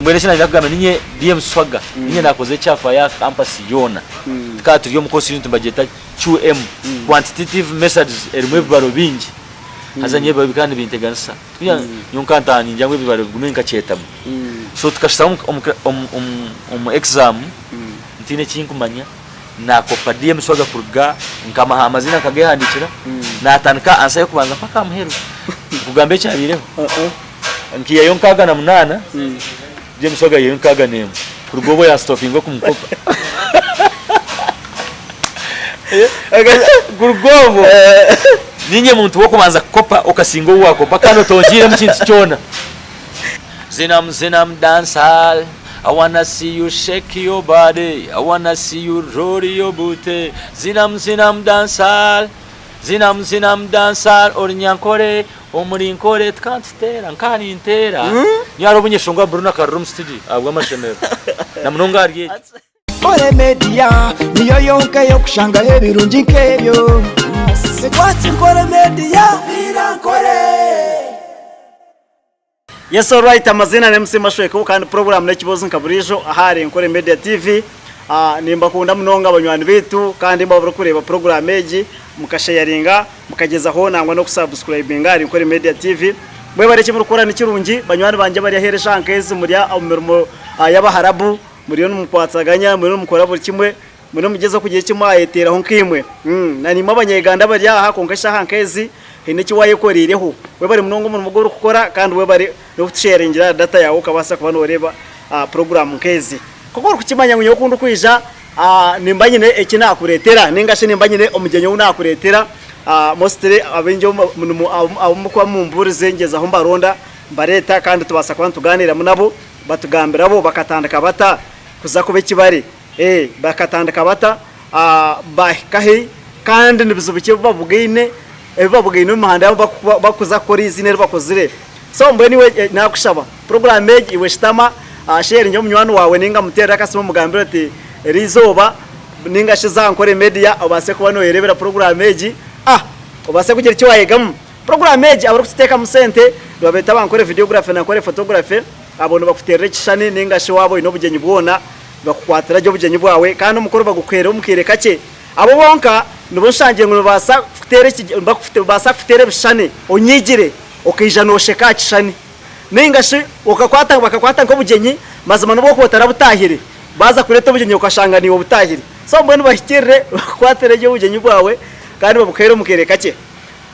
Mbwenu eki naija kugamba ninye DM Swagga ninye nakoze ekyafaayo aha campus yoona. Tukaba turi omu course unit nibagyeta QM, Quantitative Methods erimu ebibaro bingi. Haza nyowe ebibaro bikaba nibinteganisa. Tikugira ngu nyowe nkaba ntaaha ningira ngu ebibaro bigume nkakyetamu. So tukashutama omu exam ntiine eki nkumanya, naakopa DM Swagga kuruga nkamaha amaziina nkagehandiikira, naatandika answer y'okubanza mpaka aha muheru. Nkugambire ekyabaireho? Nkaihayo 68, James we akaihayo 61. Kuruga obwo yaasitopinga okumukopa. Kuruga obwo niinye muntu w'okubanza kukopa okasinga ou waakopa kandi otongiiremu kintu kyona. Zinam zinam dancehall, I wanna see you shake your body, I wanna see you roll your booty. Zinam zinam dancehall. Zinamu zinamu dancehall ori nyankore omuri nkore tukaba nituteera nkaha ninteera nyowe hariho obu nyeshongora Bruno akarira omu studio ahabw'amashemererwa na munonga ahari ekyo. Nkore Media niyo yonka ey'okushangaho ebirungi nk'ebyo. Watch Nkore Media. Nkore. Yes alright amaziina ni MC Mashweko kandi program n'ekibuuzo nka buriijo ahari Nkore Media TV. Ah, nimbakunda munonga banywani baitu kandi imwe abarikureeba program egi mukasheyaringa mukagyezaho nangwa n'okusubscribinga ahari Nkore Media TV. Mwebare eki murikukora ni kirungi banywani bangye abari aheeru eshaaha nk'ezi muri omu mirimo ah, y'abaharabu muriyo nimukwatsaganya muriyo nimukora buri kimwe muriyo nimugyezaho kugira eki mwayeteeraho nkaimwe. Na naimwe Abanyayuganda abari aha kwonka eshaaha nk'ezi haine eki waayekoreireho. Webare munonga omurimo ogu orikukora kandi webare n'okutusheyaringira data yaawe okabaasa kuba nooreeba puroguraamu nk'ezi. Nk'oku orikukimanya ngu nyowe ku ndikwija nimba nyine eki naakureetera nainga shi nimba nyine omugyenyi ou naakureetera. Mostly abaingi abu murikuba mumbuurize ngyezaho mbaronda mbareeta kandi tubaasa kuba nitugaaniiramu nabo batugambira bo bakatandika bata kuza kuba eki bari. Ee, bakatandika bata, baahika hi, kandi ni bizibu ki ebi babugaine, ebi babugaine omu mihanda yaabo barikuza kukora eiziina eri bakozire. So mbwenu iwe naakushaba, puroguraamu egi iwe shutama, sheeringa munywani waawe nainga muteerere akasimu omugambire oti eriizooba nainga shi za Nkore Media obaase kuba nooyereebera puroguraamu egi, obaase kugira eki waayegamu. Puroguraamu egi abarikugiteekamu sente nibabeeta aba Nkore Videography na Nkore Photography, abo nibakuteerera ekishushani nainga shi waaba oine obugyenyi bwona, Nibakukwatira gye obugyenyi bwawe kandi omukoro bagukuheera omu kaire kakye. Abo bonka nibo nshangire ngu nibabaasa kukuteera nibabaasa kukuteera ebishushani onyiigire okaija noosheka aha kishushani. Nainga shi okakwata bakakwata nk'obugyenyi mazima n'obu okuba otarabutaahire baaza kureeta obugyenyi okashanga niiwe obutaahire. So mbwenu bahikiirire bakukwatire gye obugyenyi bwawe kandi babukuheere omu kaire kakye.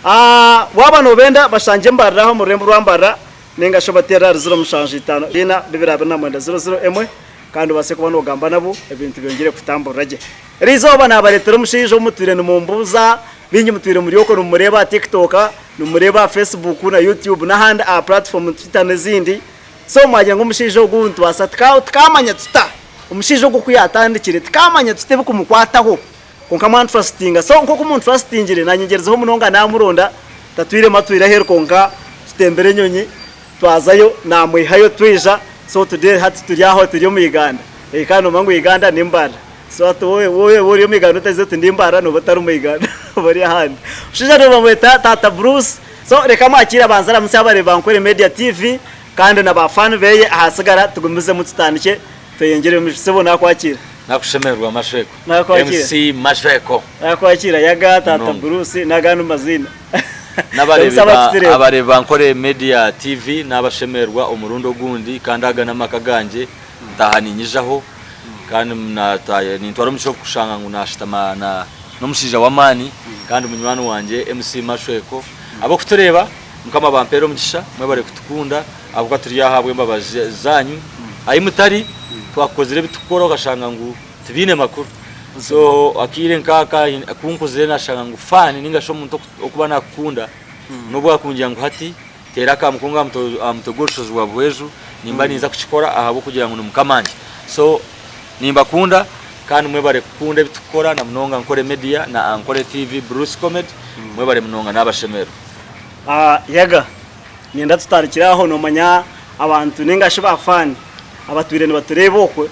Waaba noobenda bashangye Mbarara omu rurembo rwa Mbarara nainga shi obateerere ahari 0754 229 001. Kandi obaase kuba noogamba nabo, ebintu byongyere kutamburira gye. Eriizooba naabareetera omushaija ou mutwire nimumbuuza, baingi mutwire muri okwo nimumureeba aha TikTok, nimumureeba aha Facebook na YouTube n'ahandi aha platform Twitter n'ezindi. So mwagira ngu omushaija ogu nitubaasa tukaamanya tuta omushaija ogu oku yaatandikire, tukaamanya tuta ebikumukwataho? Kwonka mwantrustinga. So nk'oku muntrustingire, naanye ngyerezeho munonga naamuronda, tatwiremu atwire aheeru kwonka tutembire enyonyi. Twazayo namwihayo twija so today hati turi aho turi omu Uganda eh kandi nomanya ngu Uganda ni Mbarara so hati wowe wowe ori omu Uganda otagize oti ndi Mbarara noba otari omu Uganda oba ori ahandi. Omushaija nibamweta taata Bruce so reka mwakiire abanze aramutsye abareebi ba Nkore Media TV kandi na ba fan beye ahasigara tugumizemu tutandikye tweyongyere omu maisho. Sebo nakwakiira. Nakushemererwa Mashweko. Nakwakiira. MC Mashweko. Nakwakiira yaga taata Munonga. Bruce nagandi maziina. N'abareebi ba Nkore Media TV naabashemererwa omurundi ogundi kandi aga n'amaka gangye ntaaha ninyijaho kandi nintwara omugisha ogu kushanga ngu naashutama n'omushaija w'amaani kandi munywani wangye MC Mashweko. Ab'okutureeba Mukama abampeere omugisha mwebare kutukunda ahabw'okuba turi aha ahabw'embabazi zaanyu. Ahi mutari twakukozire ebi turikukora okashanga ngu tibiine makuru. So akaire nk'aka ku nkuzire nashanga ngu fan ninga shi omuntu okuba nakukunda n'obu akungira ngu hati teera akamu konka aha mutwe gw'orushozi rwa Buhweju nimba ninza kukikora ahabw'okugira ngu ni mukamangye. So nimbakunda kandi mwebare kukunda ebi tukukora na munonga Nkore Media na Ankole TV Bruce Comedy mwebare munonga nabashemererwa. Yaga niinyenda tutandikire aho noomanya abantu ninga shi ba fan abatwire nibatureeba okwe.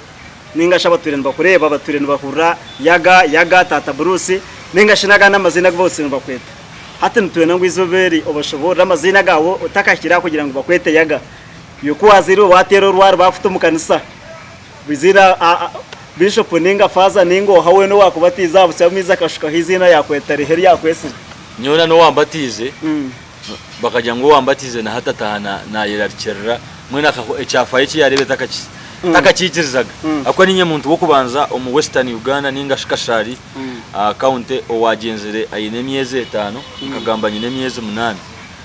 Nainga shi abatwire nibakureeba, abatwire nibahurira Yaga, Yaga, Taata Bruce, nainga shi n'agandi amaziina agu bose nibakweta. Hati nitwenda ngu eizooba eri obashoboorore amaziina gaawe otakahikire aha kugira ngu bakwete Yaga. Iwe ku waazairwe waateera orwari baakuta omu kanisa, eiziina Bishop ninga Faaza ninga oha weena owaakubatiize aha busya amaizi akashukaho eiziina yaakweta riha eri yaakwetsire? Nyowe na n'owambatiize bakagira ngu owambatiize na hati ataaha naayerarikirira mbwenu ekyafaayo eki yaareeba takakiikirizaga ahabw'okuba niinye muntu w'okubanza omu Western Uganda ninga shi Kashari county owaagyenzire aine emyezi etaano nkagamba nyine emyezi munaana.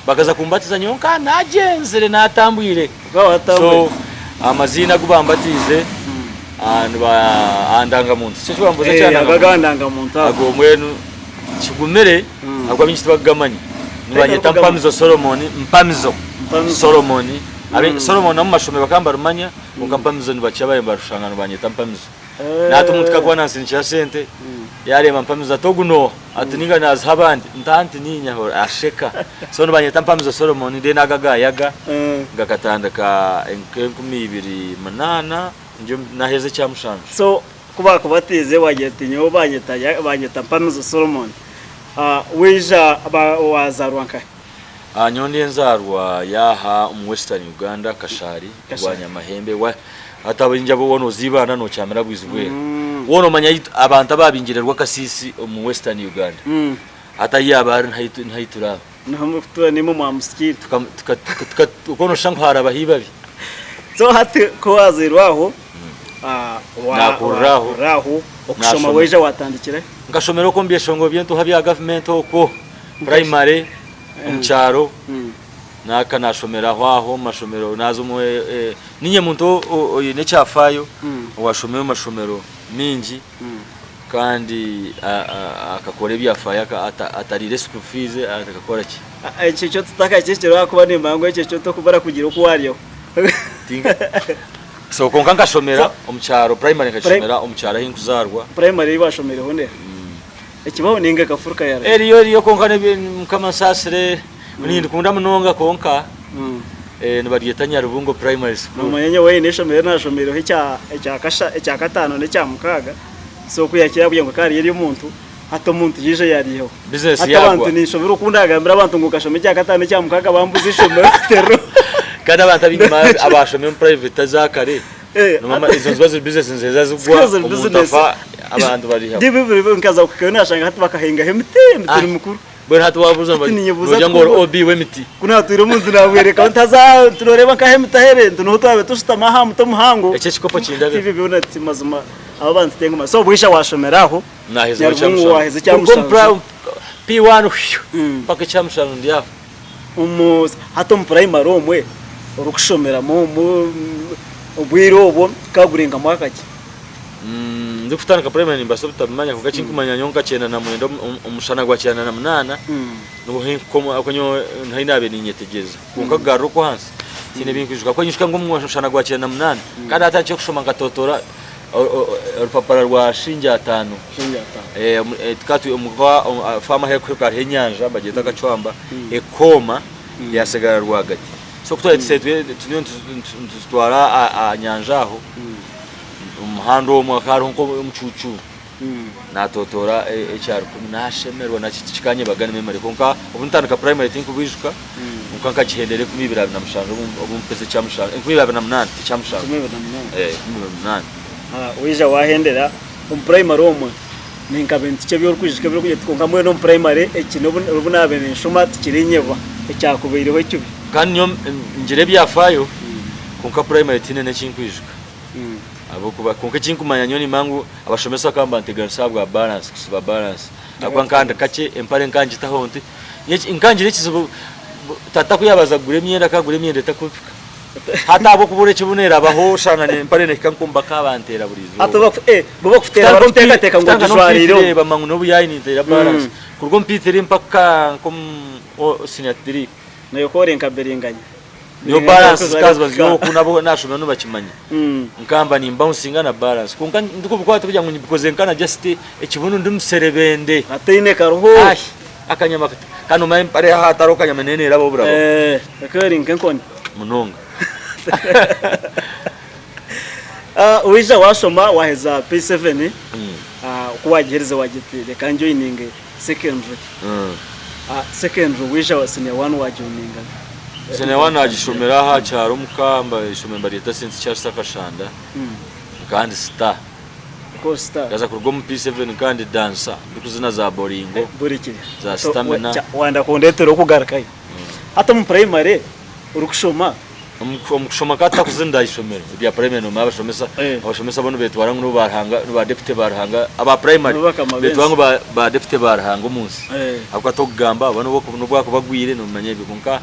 Bakaza kumbatiza nyowe nkaba nagyenzire natambwire. So amaziina agu bambatiize niba aha ndangamuntu. Tikyo eki bambuuza ekya ndangamuntu? Ago mbwenu kigumire ahabw'okuba baingi tibakugamanya. Nibanyeta Mpamizo Solomon, Mpamizo Solomon. Solomon omu mashomero bakaba nibarumanya kwonka Mpamizo nibakira baabaire nibarushanga nibanyeta Mpamizo. Nahati omuntu ku arikuba nansindikira sente yareeba Mpamizo ati ogu n'oha? Ati ninga naziha abandi ntaha nti niinye aho asheka so nibanyeta Mpamizo Solomon then ago agayaga gakatandika nka 2008 ndi naheza ekya mushanju. So ku baakubatiize wagira oti nyowe banyeta banyeta Mpamizo Solomon waija wazaarwa nkahi? Nyowe ndi enzaarwa y'aha omu Western Uganda Kashari Rwanyamahembe hati abaingi abu woona oza Ibanda nokyamira Bwizibwera woona omanya abantu ababingire Rwakasiisi omu Western Uganda hati ahu yaaba ari niho ahu turi aho. Niho murikutuura nimwo mwamusikiire. Okwo noshusha ngu harabaho eibabi. So hati ku wazairwe aho Nakurira aho. wakurira aho okushoma waija watandikira hi? Nkashomera okwo omu byeshongoro by'entuuha bya gavumenti okwo primary omu kyaro. Naaka naashomeraho aho omu mashomero naaza omu niinye muntu oine ekyafaayo owaashomire omu mashomero maingi kandi akakora ebyafaayo atariire school fees akakora ki. Ekyo kyo tutakakihikire ahakuba nimanya ngu ekyo kyo tokubura kugira oku waaryaho. So kwonka nkashomera omu kyaro primary nkagishomera omu kyaro ahi nkuzaarwa. Primary ei waashomireho neeha? Ekibaho ninga ekafuruka yarara? Eriyo eriyo kwonka Mukama ansaasire. Nindikunda munonga kwonka nibaryeta Nyarubungo Primary School. Nomanya nyowe eine eishomero eri nashomireho ekya kataano n'ekya mukaaga so ku yakira kugira ngu ekaba eri ery'omuntu hati omuntu yaija yariihaho. Business Hati yagwa. abantu ninshobera oku ndagambira abantu ngu nkashoma ekya kataano n'ekya mukaaga bambuza eishomero teriro. Kandi abantu abaingi abashomire omu private eza kare ezo niziba ziri business niziheza zigwa omuntu afa abantu bariihaho. Nkaza kuhikayo nashanga hati bakahingaho emiti, emiti eri mikuru. Mbwenu hati waabuuza Hati ninyebuuza noogira ngu ati ori ku- OB w'emiti. Ku naatwire omu nju naabwereka nti haza nooreeba nk'ahu emiti ahu eri nti niho twabaire tushutama aha muti omuhango. Eki ekikopo kindabe. Ebi byona ti mazima aba bantu tenguma. So bwisha waashomera aho Naaheza Nyarubungo waaheza ekya Kuruga omu mushanju. P1 hwiu mpaka ekya mushanju ndi aho. Omu hati omu primary omwe orikushomeramu omu obwire obwo gukaba guri nka mwaka ki? Ndikutandika primary nimbaasa obutabimanya kwonka ekinkumanya nyowe nka 99 omushana gwa 98 nibwo ahabw'okuba nyowe niho naabaire ninyetegyereza kwonka kugarura okwo ahansi tihaine ebinkwijuka ahabw'okuba ninyijuka ngu omushana gwa 98 kandi naatandikire kushoma nkatotora orupapura rwa shiringi ataano faamu ahu erikuhika hariho enyanja nibagyeta Kacwamba ekooma yasigara rwagati so ku twaherize turiyo nitutwara aha nyanja aho Omu muhanda omwe hakaba hariho nk'omucuucu naatotoora ekya rukumi naashemererwa nakyo tikikanyebaga ni memory kwonka obu ntandika primary tinkubwijuka kwonka nkagihendera 2027 obu mpeza ekya mushanju 2028 ekya mushanju 2028. Waija waahendera omu primary omwe ninka bintu ki ebi orikwijuka ebi orikugira oti kwonka mbwenu omu primary eki n'obu naabaire ninshoma tikirinyebwa ekyakubaireho ekibi. Kandi nyowe ngira ebyafaayo kwonka primary tihaine n'eki nkwijuka. Ahabw'okuba kwonka eki nkumanya nyowe nimanya ngu abashomesa bakaba nibanteganisa ahabwa balance, kusiba balance. Ahabw'okuba nkaba ndi kakye, empare nkaba ngitaho nti, nyowe nkaba ngira ekizibu tata ku yaabanza kugura emyenda akaba agura emyenda etakumpika. Hati ahabw'okubura ekibuno erabaho oshanga empare neehika nk'omu bakaba banteera buri Hati izooba. bo bakuteera barikuteekateeka ngu ogijwariire omu. Bamanya ngu n'obu yaaba ninteera balance. Kuruga omu P3 mpaka nk'omu senior 3. Naiwe ku ori nka Biringanya. Nyowe balance zikaba ziba ziri oku nabo nashomera nibakimanya. Nkaba mba ni bouncinga na balance kwonka ndikubikwata kugira ngu mbikoze nkana just ekibunu ndi muserebende. Hataine karuho. Ahi akanyama kati kandi omanye empare aha hatariho kanyama neyo nerabaho burabaho. Ekaba eri nk'enkoni. Munonga. Waija washoma waheza P7 ku wagiherize wagira oti reka njoininge secondary. Secondary waija senior one wajoininga. Senior one nagishomera aha kyaro omuka ishomero nibaryeta St Charles Akashanda nkaba ndi star. Nkaza kuruga omu P7 nkaba ndi dancer ndikuzina za boringo za stamina. Wayenda kundetera okugarukayo. Hati omu primary orikushoma. Omu kushoma nkaba tutakuzinira aha ishomero erya primary nomanya abashomesa abashomesa bo nibetwara ngu nibo ba Ruhanga ni ba deputy ba Ruhanga aba primary nibetwara ngu ba deputy ba Ruhanga omu nsi ahabw'okuba tokugamba aba nobu akuba agwire nomanya ebyo kwonka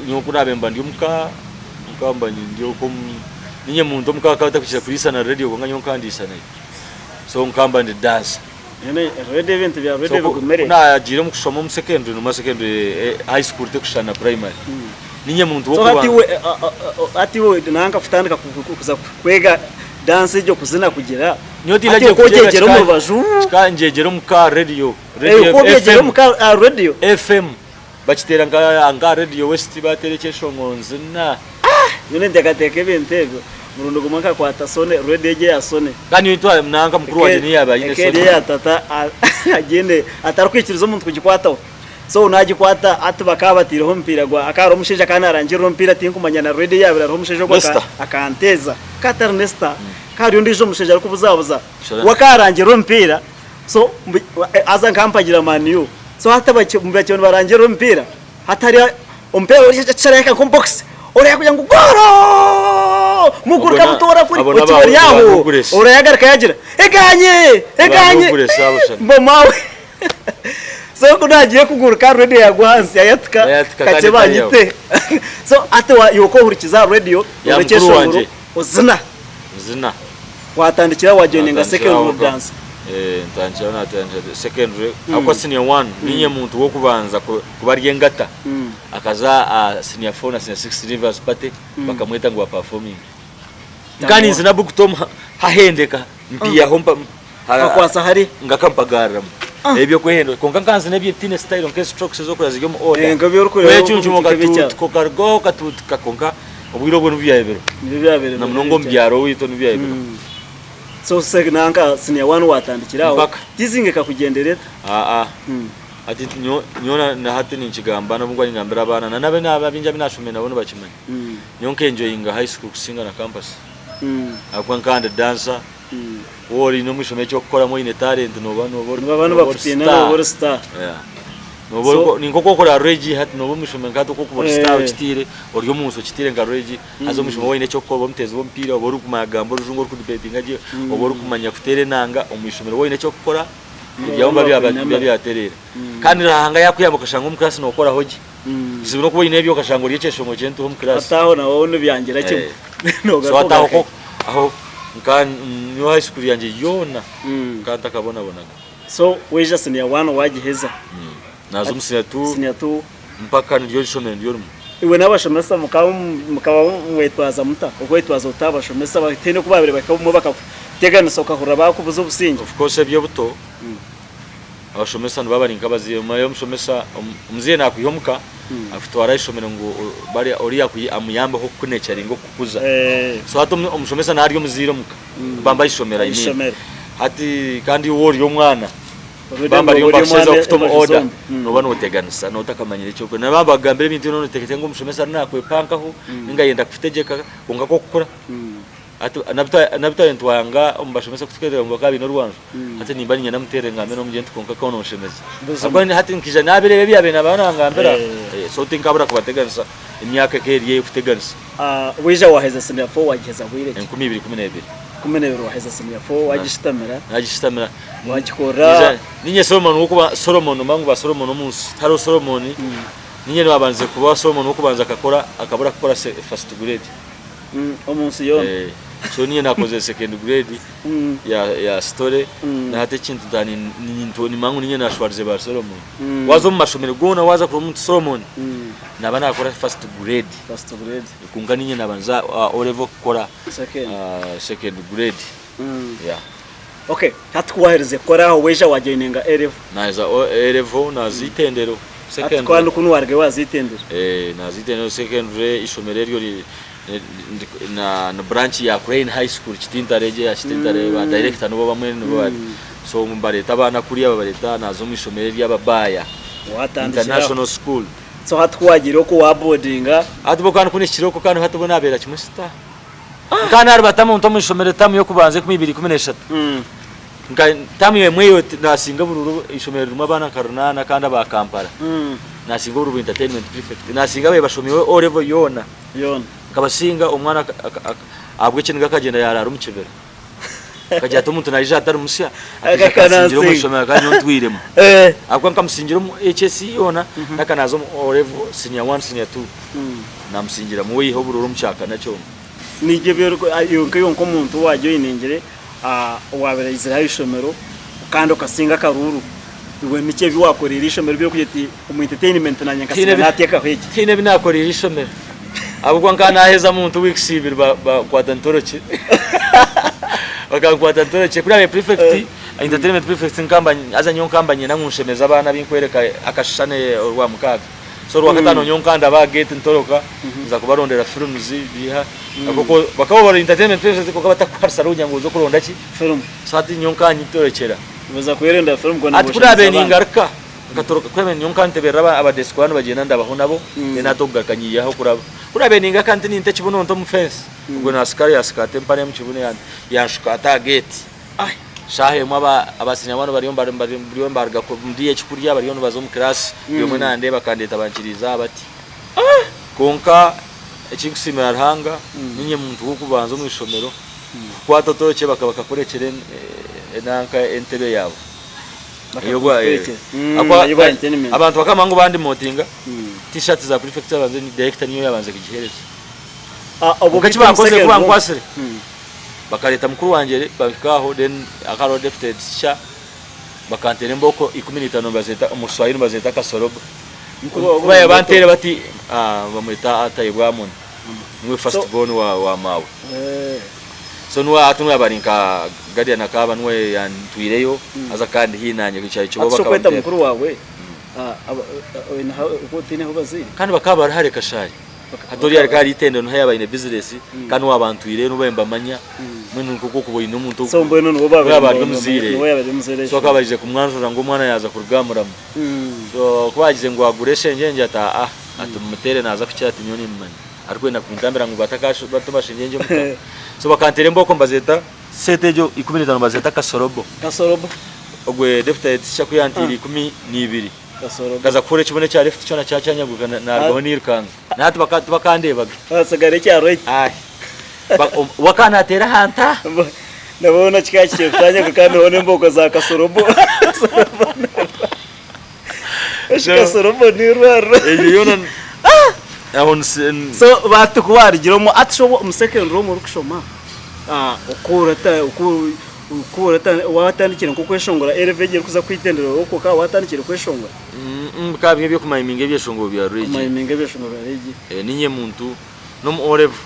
nyowe ku naabaire mba ndi omuka nkaba mba ndi okwo niinye muntu omuka akaba atakwija kuriisa na radio kwonka nyowe nkaba ndiisa nayo so nkaba mba ndi dancer. Radio ebintu bya radio bigumire. Ku naagiire omu kushoma omu secondary nomanya secondary high school tekushushana na primary. Niinye muntu So hati iwe hati iwe nanka kutandika kuza kwega dance egyo kuzina kugira Nyowe hati tindagiye oku kugyega ogyegyera omu rubaju kika ngyegyera omu ka radio radio oku obyegyera omu ka aha radio FM bakiteera nka nka radio west bateera ekyeshongoro nzina. Nyowe ninteekateeka ebintu ebyo murundi gumwe nkakwata sony radio egyo eya sony. Kandi nyowe nanka mukuru wangye niyo yaaba aine Eka eri sony. eya tata agiine atarikwikiriza omuntu kugikwataho. So nagikwata hati bakaba bataireho omupiira gwa hakaba hariho omushaija akaba narangirira omupiira tinkumanya na radio eyabaire hariho omushaija ogwo Nesta. akanteeza akaba atari Nesta hakaba hariyo ondiijo omushaija arikubuzabuza Sure. we akaba arangirira omupiira so haza nkaba mpagira Man U so hati bakyo nibarangirira omupiira hati hariyo omupiira ekisharayaka nk'omu box oriya kugira ngu gooro muguruka Abo na- mutoora kuri abo n'aba- okiba ori aho aba Nugures. oriya agaruka yagira eganye eganye Nugures abo shana. mbomawe So ku naagiye kuguruka radio yagwa ahansi yayatuka Yayatuka kakye kandi etari yawe. banyite. So hati wa- iwe okohurikiza aha radio Ya oreka mukuru eshongoro wangye. ozina. Nzina. Watandikira wa joininga Natandikira aho secondary ka- dance. Eh, ntandikira natandikira secondary ahabw'okuba senior one ninye muntu w'okubanza ku- kuba ari engata akaza aha senior four na senior six leavers party bakamweta ngu aperforminge. Nka ninzina Bugto hahendeka mpiaho mpa Akakwatsa hari. Ngakampagariramu ebyokwehenda kwonka nka nzina ebitiine style nka strokes ezokureba ziri omu order. Eh, nka ebi orikureeba Kwecuncumu omu kikebe kyawe. okatuutuka okarugaho okatuutuka kwonka obwire obwo nibwo byabire biriho. Nibyo byabire Na munonga omu byaro owaitu nibyo byabire biriho. So se nanka senior one watandikira aho. Mpaka. Teasing ekakugyendera eta? Aa hati nyowe nyowe na hati ninkigamba n'obu nkuba ningambira abaana na n'abaingi abu naashomire nabo nibakimanya. Nyowe nkenjoyinga high school kusinga na campus. Ahabw'okuba nkaba ndi dancer. Waaba oine omu ishomero eky'okukoramu oine talent nooba nooba ori Nibaba nooba ori nibakutiina star. nooba ori star. Yeah. Nooba So- ori ni nk'oku orikureeba Reggie hati nooba omu ishomero nka hati oku orikuba ori star Eh. okitiire ori omu nsi okitiire nka Reggie haza omu ishomero waaba oine eky'okukora oba omuteezi w'omupiira oba orikumanya kugamba orujungu orikudibetinga gye oba orikumanya kuteera enanga omu ishomero waaba oine eky'okukora ebyawe nibiba byaba Nibakwinamira. biba byatereera. Kandi Ruhanga yaakuyamba okashanga omu class nookoraho gye kizibu n'okuba oine ebyo okashanga ori ekyeshongoro ky'entuuha omu class. Hati aho nawe nibyangira kimwe. So hati aho ko aho nka nyowe high school yangye yoona nka ntakabonabonaga. So waija senior one wagiheza. Naaza omu senior two Senior two. mpaka niryo ishomero niryo rimwe. Iwe n'abashomesa mukaba mukaba mwetwaza muta? Okwetwaza ota abashomesa bataine oku baabaire bahika obumwe bakakuteganisa okahurira baakubuza obusingye? Of course eby'obuto abashomesa nibaba bari nk'abazaire omanya omushomesa omuzaire nakwiha omuka akutwara aha ishomero ngu bari oriya amuyambeho kukunecharinga okukukuza so hati omushomesa naaba ari omuzaire omuka bamba aha ishomero I mean hati kandi iwe ori omwana baba bariyo nibakusheza kukuta omu order nooba noteganisa nooba otakamanyire eky'okukora nababa nibakugambira ebintu byona noteekateeka ngu omushomesa ariyo nakwepankaho ninga ayenda kukutegyeka kwonka kwokukura. Hati nabi twaba nitwanga omu bashomesa kutukeerera ngu bakaba baine orwanju, hati nimba niinyenda muteerere ngambe n'omugyenyi nti kwonka ka nonshemeza. Ahabw'okuba hati nkaija naabireeba ebi yaabaire naaba nangambira, so tinkabura kubateganisa emyaka eka eri ey'okuteganisa. Waija waaheza siniya fo waagiheza bwire ki? 2012. 12 waaheza siniya fo waagishutamira? Naagishutamira. Waagikorera? Niinye Solomon w'okuba Solomon omanye ngu ba Solomon omu nsi tihariho Solomon, niinye naabandize kuba Solomon w'okubanza akakora akabura kukora first grade. Omu nsi yoona. So niinye naakozire second grade ya story na hati ekintu nimanya ngu niinye naashwarize ba Solomon. Waaza omu mashomero goona waaza kureba omuntu Solomon naaba naakora first grade. First grade. Kwonka niinye naabanza O level kukora second grade. Yeah. Okay, hati ku waaherize kukora aho waija waajoininga A level. Naaheza A level naaza eitendero. Hati ku kunu waarugayo waaza eitendero. Naaza eitendero secondary eishomero eryo ni branch ya Crane High School Kitintare egyo eya Kitintare ba director nibo bamwe nibo bari so nibareeta abaana kuriya babareeta naaza omu ishomero ery'ababaaya Waatandikira aho. International School. So hati ku waagiire okwo waabodinga. Hati bwo kandi ku nihikire okwo kandi hati bwo naabeera kimwe sita. Nkaba naaribata omuntu omu ishomero taamu y'okubanza 2013. Nka taamu emwe eyo naasinga oburuuru eishomero ririmu abaana nka runaana kandi aba Kampala. Naasinga oburuuru bwa entertainment prefect. Naasinga ababaire bashomiire O level yoona. Yoona. Nkabasinga omwana ahabw'ekiniga akagyenda yaaraara omu kibira. Akagira ati omuntu naija atari musya akaija akansingira omu ishomero kandi nyowe ntwiremu. Ahabw'okuba nkamusingira omu HS yoona n'akanaaza omu O level senior one, senior two. Namusingiramu we yaiha obururu omu kyakana kyona. Nibyo ebi oriku iwe nk'omuntu owajoiningire owaabaire aizire aha ishomero kandi okasinga akaruuru, iwe niki ebi waakoreire eishomero ebi orikugira oti omu entertainment naanye nkasinga naateekaho eki? Tihaine ebi naakoreire eishomero ahabw'okuba nkaba naaheza muntu weeks ibiri bankwata ntorokye. Bakankwata ntorokye. Kuri naabaire prefect, entertainment prefect nkamba haza nyowe nkamba nyenda ngu nshemeze abaana abu nkwereka akashushani orwamukaaga. So orwakataano nyowe nkandaba aha gate ntoroka nza kubarondera films biiha ahabw'okuba bakaba bari entertainment prefect kwonka batakukuha rusa ngu oze kuronda ki? Film. So hati nyowe nkanyitorokyera. Oza kwerondera film kwonka Hati ku naabaire ningaruka nkatoroka ku naabaire nyowe nkanteberera abadesk baaba nibagyenda ndabaho nabo then hati okugaruka nyihaho kuraba. Ku naabaire ningaruka nti ninta ekibuno nta omu fence ogwo naasikayo yaasikaata empare omu kibuno yanshuka ata aha gate. Shaaha emwe aba senior one bariyo nibaruga kurya ekyokurya bariyo nibaza omu class buri omwe nandeeba akandeeta bankiriize aha bati. Kwonka ekinkusiimira Ruhanga niinye muntu w'okubanza omu ishomero kukwata otookye bakakurekyera enanka entebe yaawe. Abantu bakaba ngu bandimotinga, T-shirt za prefect zabanze director niyo yabanze kugiheereza. Kwonka eki baakozire ku bankwatsire, Bakareeta mukuru wangye bahika aho then hakaba hariho deputy teacher bakanteera embooko 15 nibazeeta omu Ruswahili nibazeeta kasorobo. Mukuru Ku baabaire banteire bati bamweta Tayebwa Amon niwe first born wa maawe. So niwe hati niwe yaaba ari nka guardian akaba niwe yantwireyo haza kandi haihi nanye ekyaro kyabo bakaba Kweta bamuteera. mukuru waawe otaine ahu bazaire? Kandi bakaba bari hare kashaayi. Hati oriya ari ahari itendero niho yaaba aine bizinesi kandi waaba antwireyo nobu mbamanya mbwenu nikwo okuba oine omuntu So mbwenu niwe ogu yaaba ari omuzaire so akaba aije kumwanjura ngu omwana yaaza kuruga aha muramo so ku baagize ngu agure eshengyengye ati aa ati mumuteere naaza kukira ati nyowe nimmanya arikwenda kuntambira ngu batuma shengyengye omuka so bakanteera embooko nibazeeta sente egyo 15 nibazeeta kasorobo Kasorobo. Ogwe deputy teacher ku yanteire 12. Nkaza kuhurira ekibunu ekya lift kyona kyakyanyaguka narugaho nirukanga. Na hati tibakandeebaga. Hatsigara ekyaro eki. Aye. We akaba nateera aha nta. Nabona kikaba kikye kutanyaguka kandi hoona embooko za kasorobo. Eshi kasorobo nirwariro. Egyo yoona aho So bati ku warugire omu ati shi omu secondary omu orikushoma oku Waatandikire nk'okweshongora ereva egyo erikuza kwitendero okwo okaba waatandikire kweshongora? Bikaba biri eby'okumayiminga ebyeshongoro bya reggae. Kumayiminga ebyeshongoro bya reggae. Niinye muntu n'omu O level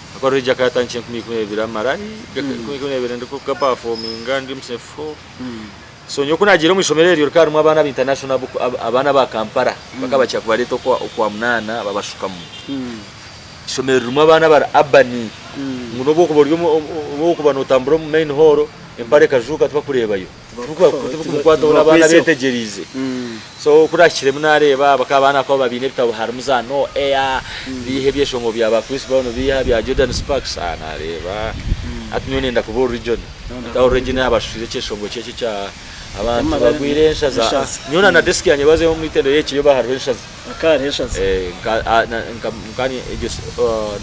ahakuba reggae akaba yatandikire enkumi ikumi n'ebiri amara enkumi ikumi n'ebiri ndikugapafominga ndi omu senior four. So nyowe ku naagiire omu ishomero eryo rikaba ririmu abaana aba international abaana aba Kampala bakaba bakira kubareeta okwamunaana babashukamu. Ishomero ririmu abaana abari urban ngu nobu okuba ori obu okuba notambura omu main hall empare ekajuuka tibakureebayo tibakumukwataho n'abaana betegyereize so ku nahikiremu nareeba bakaba abaana bakaba baine ebitabo harimu za no air biiha ebyeshongo bya ba Chris Brown biiha bya Jordan Sparks nareeba hati nyowe nenda kuba original hati aho original yaaba ashushize ekyeshongo kye eki ekya abantu bagwire enshaza nyowe na desk yangye bazeho omu itendero ekiyo hariho enshaza. Hakaba hariho enshazi.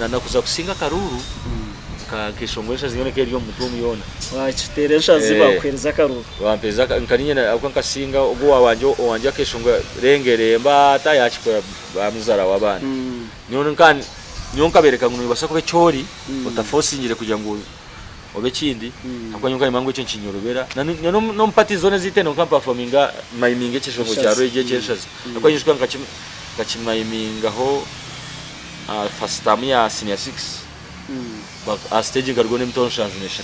Nanakuza kusinga akaruuru nkeshongora enshazi yoona ekaba eri omu mutwe omu yoona. Wakiteera enshazi bakuheereza akaruuru. Bampereza nka niinye ahabw'okuba nkasinga ogu owangye owangye akeshongora rengeremba ata yakikora bamuzara w'abaana. Nyowe nyowe nkabereka ngu nobaasa kuba eki ori otafosingire kugira ngu oba ekindi ahabw'okuba nyowe nkaba nimanya ngu ekyo nikinyorobera. N'omu parties zoona ez'eitendo nkaba mpafominga mayiminga ekyeshongo kya reggae eky'enshazi. Ahabw'okuba nyijuka nkakimayimingaho aha first term ya senior six, aha stage nkarugaho n'emitwaro 73,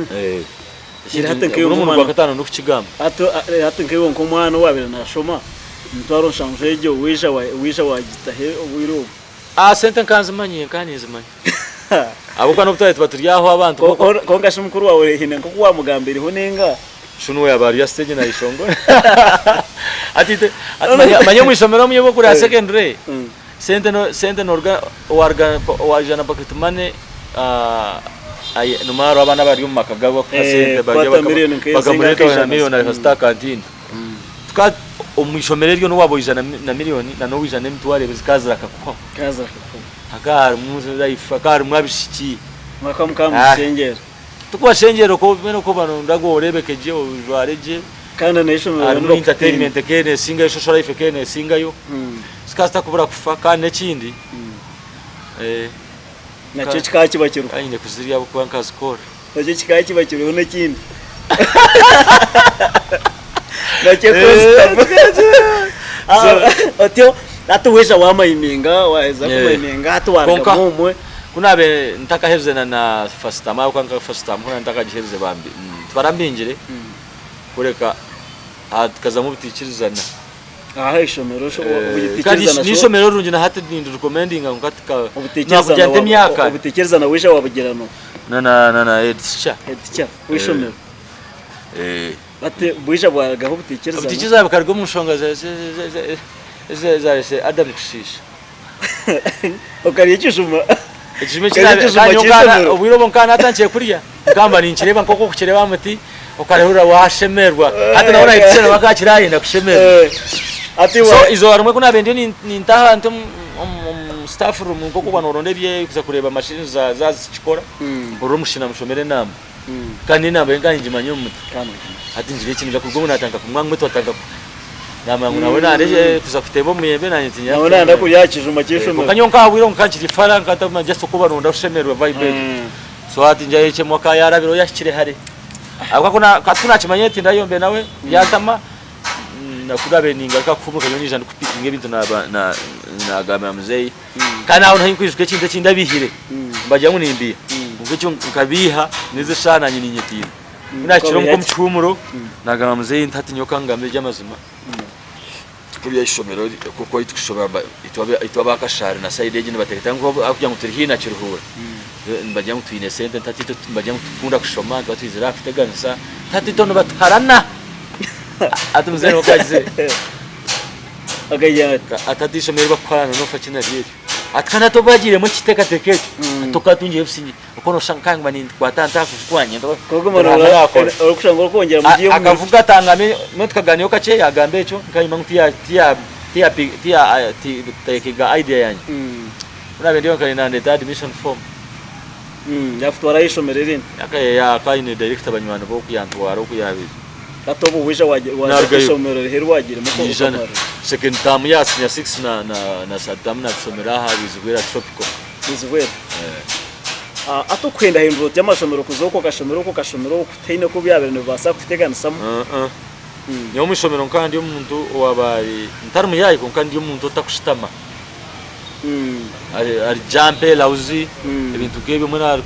32,000. Hati Ogu n'omurundi gwa kataano ndikukigamba. Hati nkaiwe nk'omwana owaabaire naashoma, emitwaro 70 egyo waija waagitaho obwire obu? Aha sente nkanzimanya nka ninzimanya ahabw'okuba n'obu twaabaire tuba turi aho abantu Kwonka shi mukuru waawe haine nk'oku waamugambiireho nainga? Shunu yaaba ari aha stage nayeshongora. Ati ati manya manya omu ishomero omu obu okuri aha secondary, sente no sente noruga waruga waija na pocket money nomanya hariho abaana abari omu maka gaabo bakuha sente barya Kukwata million nk'ezinga bakamureeta nk'eishano. na million akasita aha canteen. Tuka omu ishomero eryo n'owaaba oija na million na n'owaija n'emitwaro ebiri zikaba zirakakuhwaho. Zikaba zirakakuhwaho. Hakaba harimu life, hakaba harimu abishiki. Mwaka mukaba nimushengyera. Tikubashengyera okwo mbwenu okwo obaronda gwe orebeke gye ojware gye. Kandi n'eishomero Harimu nibakutiina. entertainment ekeye nesingayo, social life ekeye nesingayo. Zikaba zitakubura kufa kandi n'ekindi Nakyo kikaba kiba kiriho. Nkaba nyine kuzirya ahabw'okuba nkazikora. Nakyo kikaba kiba kiriho n'ekindi. Nakyo constable. Otyo hati waija wamayiminga waheza kumayiminga hati warugamu omwe. Ku naabaire ntakaherize na na first term ahabw'okuba nka first term ku naabaire ntakagiherize bambi tibarambingire kureka tukazamu obutaikirizana. Aha ishomero sho Kandi n'eishomero rirungi na hati nindirikomendinga kwonka tika nakugira nti emyaka. Obutaikirizana waija wabugira n'oha? Na na na head teacher. Head teacher w'eishomero. Hati bwaija bwarugaho obutaikirizana. Obutaikirizana bukaruga omu nshonga ezaretsire Adam kushiisha. Okarya ekijuma. Ekijuma eki Okarya ekijuma ky'eishomero. Obwire obwo nkaba natandikire kurya, nkaba mba ninkireeba nk'oku orikukireeba aha muti, okarehurira washemererwa. Hati nawe head teacher nawe akaba akiri arenda kushemererwa. Hati So eizooba rimwe ku naabaire ndiyo nintaaha nti omu staff room nk'oku orikuba nooronda eby'okuza kureeba machine zaaba zikikora, mpurira omushana namushomera enamba. Kandi enamba ye nkaba ningimanya omu mutwe. Hati ngira ekiniga kuruga obu natandika kumwanga omutwe atandika ku namanya ngu nawe nayenda kuza kuteeba omuyembe nanye tinyenda Nawe nayenda kurya aha kijuma ky'eishomero. Kwonka nyowe nk'aha bwire nkaba nkiri fara nkaba ntakumanya just okuba nonda kushemererwa vibe egyo. So hati ngira ekyo mwaka yarabireho yahikire hare. Ahabw'okuba ku hati ku nakimanyire nti ndayombe nawe byantama ku nabaire ningaruka kuhumuruka nyowe nyija ndikupikinga ebintu nagambira muzeeyi. Kandi aho niho nkwijuka ekintu eki ndabihire nibagira ngu nimbiiha kwonka ekyo nkabiiha n'ezi eshaaha nanye ninyetiina. Ku naahikire omuka omu kihuumuro naagamba muzeeyi nti hati nyowe ka nkugambe eby'amazima kuriya ishomero oku ahu turikushoma itwe aba Kashari na sayidi egi nibateekateeka ngu ahabw'okugira ngu turi haihi na Kiruhura nibagira ngu twine sente nti hati itwe nibagira ngu nitukunda kushoma nituba twizire aha kuteganisa nti hati itwe nibatuharana hati muzeeyi nikwo agizire. Akagira ati. Ati hati eishomero eri barikukuharana noofa ki naryo eryo. Ati kandi hati obu baagiiremu ekiteekateeko ekyo, hati okaatungire obusingye. Okwo nooshusha nka nguma ninkwata nta aha kuju kwangye nti Koguma Ruhanga yaakora. orikushanga orikwongyera mu gihe Akavuga atangame, mbwenu tukaganiiraho kakye yaagamba ekyo nkanyima ngu tiya tiya tiya tiya tiyatekinga idea yangye. Ku naabaire ndiyo nka nandeetera admission form. Yaakutwara aha ishomero erindi. Akaba aine director banywani be oku yantwara oku yaabaire. Hati obu waija waaza Narugayo. ishomero rihe eriwagiiremu Ijana. okamara? Second term ya senior six na na na third term nabishomera aha Bwizibwera Tropical. Bwizibwera. Ah, hati okuhendahindura oti amashomero kuza oku okashomera oku okashomera oku tihaine oku byabaire nibibaasa kukuteganisamu? Uh-uh. Nyowe omu ishomero nkaba ndi omuntu owabaire ntari muyaayi kwonka ndi omuntu otakushutama. Ari ari jampe lauzi ebintu nk'ebyo mbwenu ari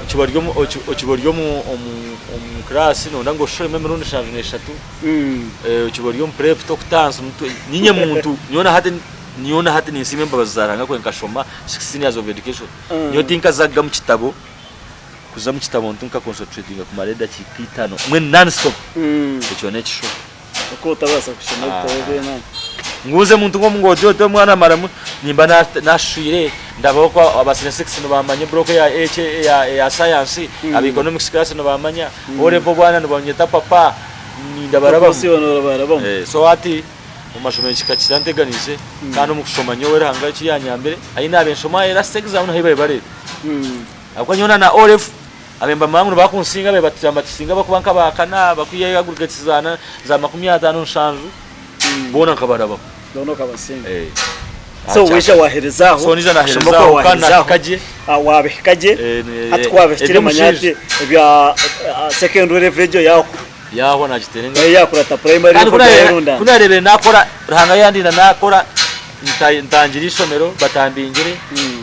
okiba ori omu okiba ori omu omu omu class noyenda ngu oshushemu emirundi nshanju n'eshatu okiba ori omu prep tokutansa omutwe niinye muntu nyowe na hati nyowe na hati ninsiima embabazi za Ruhanga kwe nkashoma 16 years of education nyowe tinkazaga mu kitabo kuza mu kitabo ntu nka concentratinga kumara edakiika itaano mbwenu non stop ekyo n'ekishuba. Oku otabaasa kushoma ebitabo by'Imana. Ngu nze muntu nk'omungooti oti omwana amaramu nimba nashwire ndabaho ku aba senior six nibamanya block eya H eya science, aba economics class nibamanya, O level bwana nibanyeta papa nindabarabamu. So hati omu mashomero kika kiranteganiise kandi omu kushoma nyowe Ruhanga eki yanyambire ahi naabaire nshoma last exam niho ahi baabaire bareeta. Ahabw'okuba nyowe na O level Abe mbamanya ngu nibakunsinga abe batusinga abakuba nka ba kana abakwihayo aggregates za za 57 boona nkabarabaho. Boona okabasinga. Eh. So waija wahereza aho. So nija kushoma nahereza kwawe aho kandi wahereza aho. nahika gye. Ah, wabihika gye. Eh, ne- Hati ku wabihikire manya eby'omushaija. ati ebya ah, secondary level egyo yahwa. Yahwa nagiteera engaro. Nayo yakurata primary Kandi level yayerunda. ku narebire nakora Ruhanga yandinda nakora nta- ntangira ishomero batambingire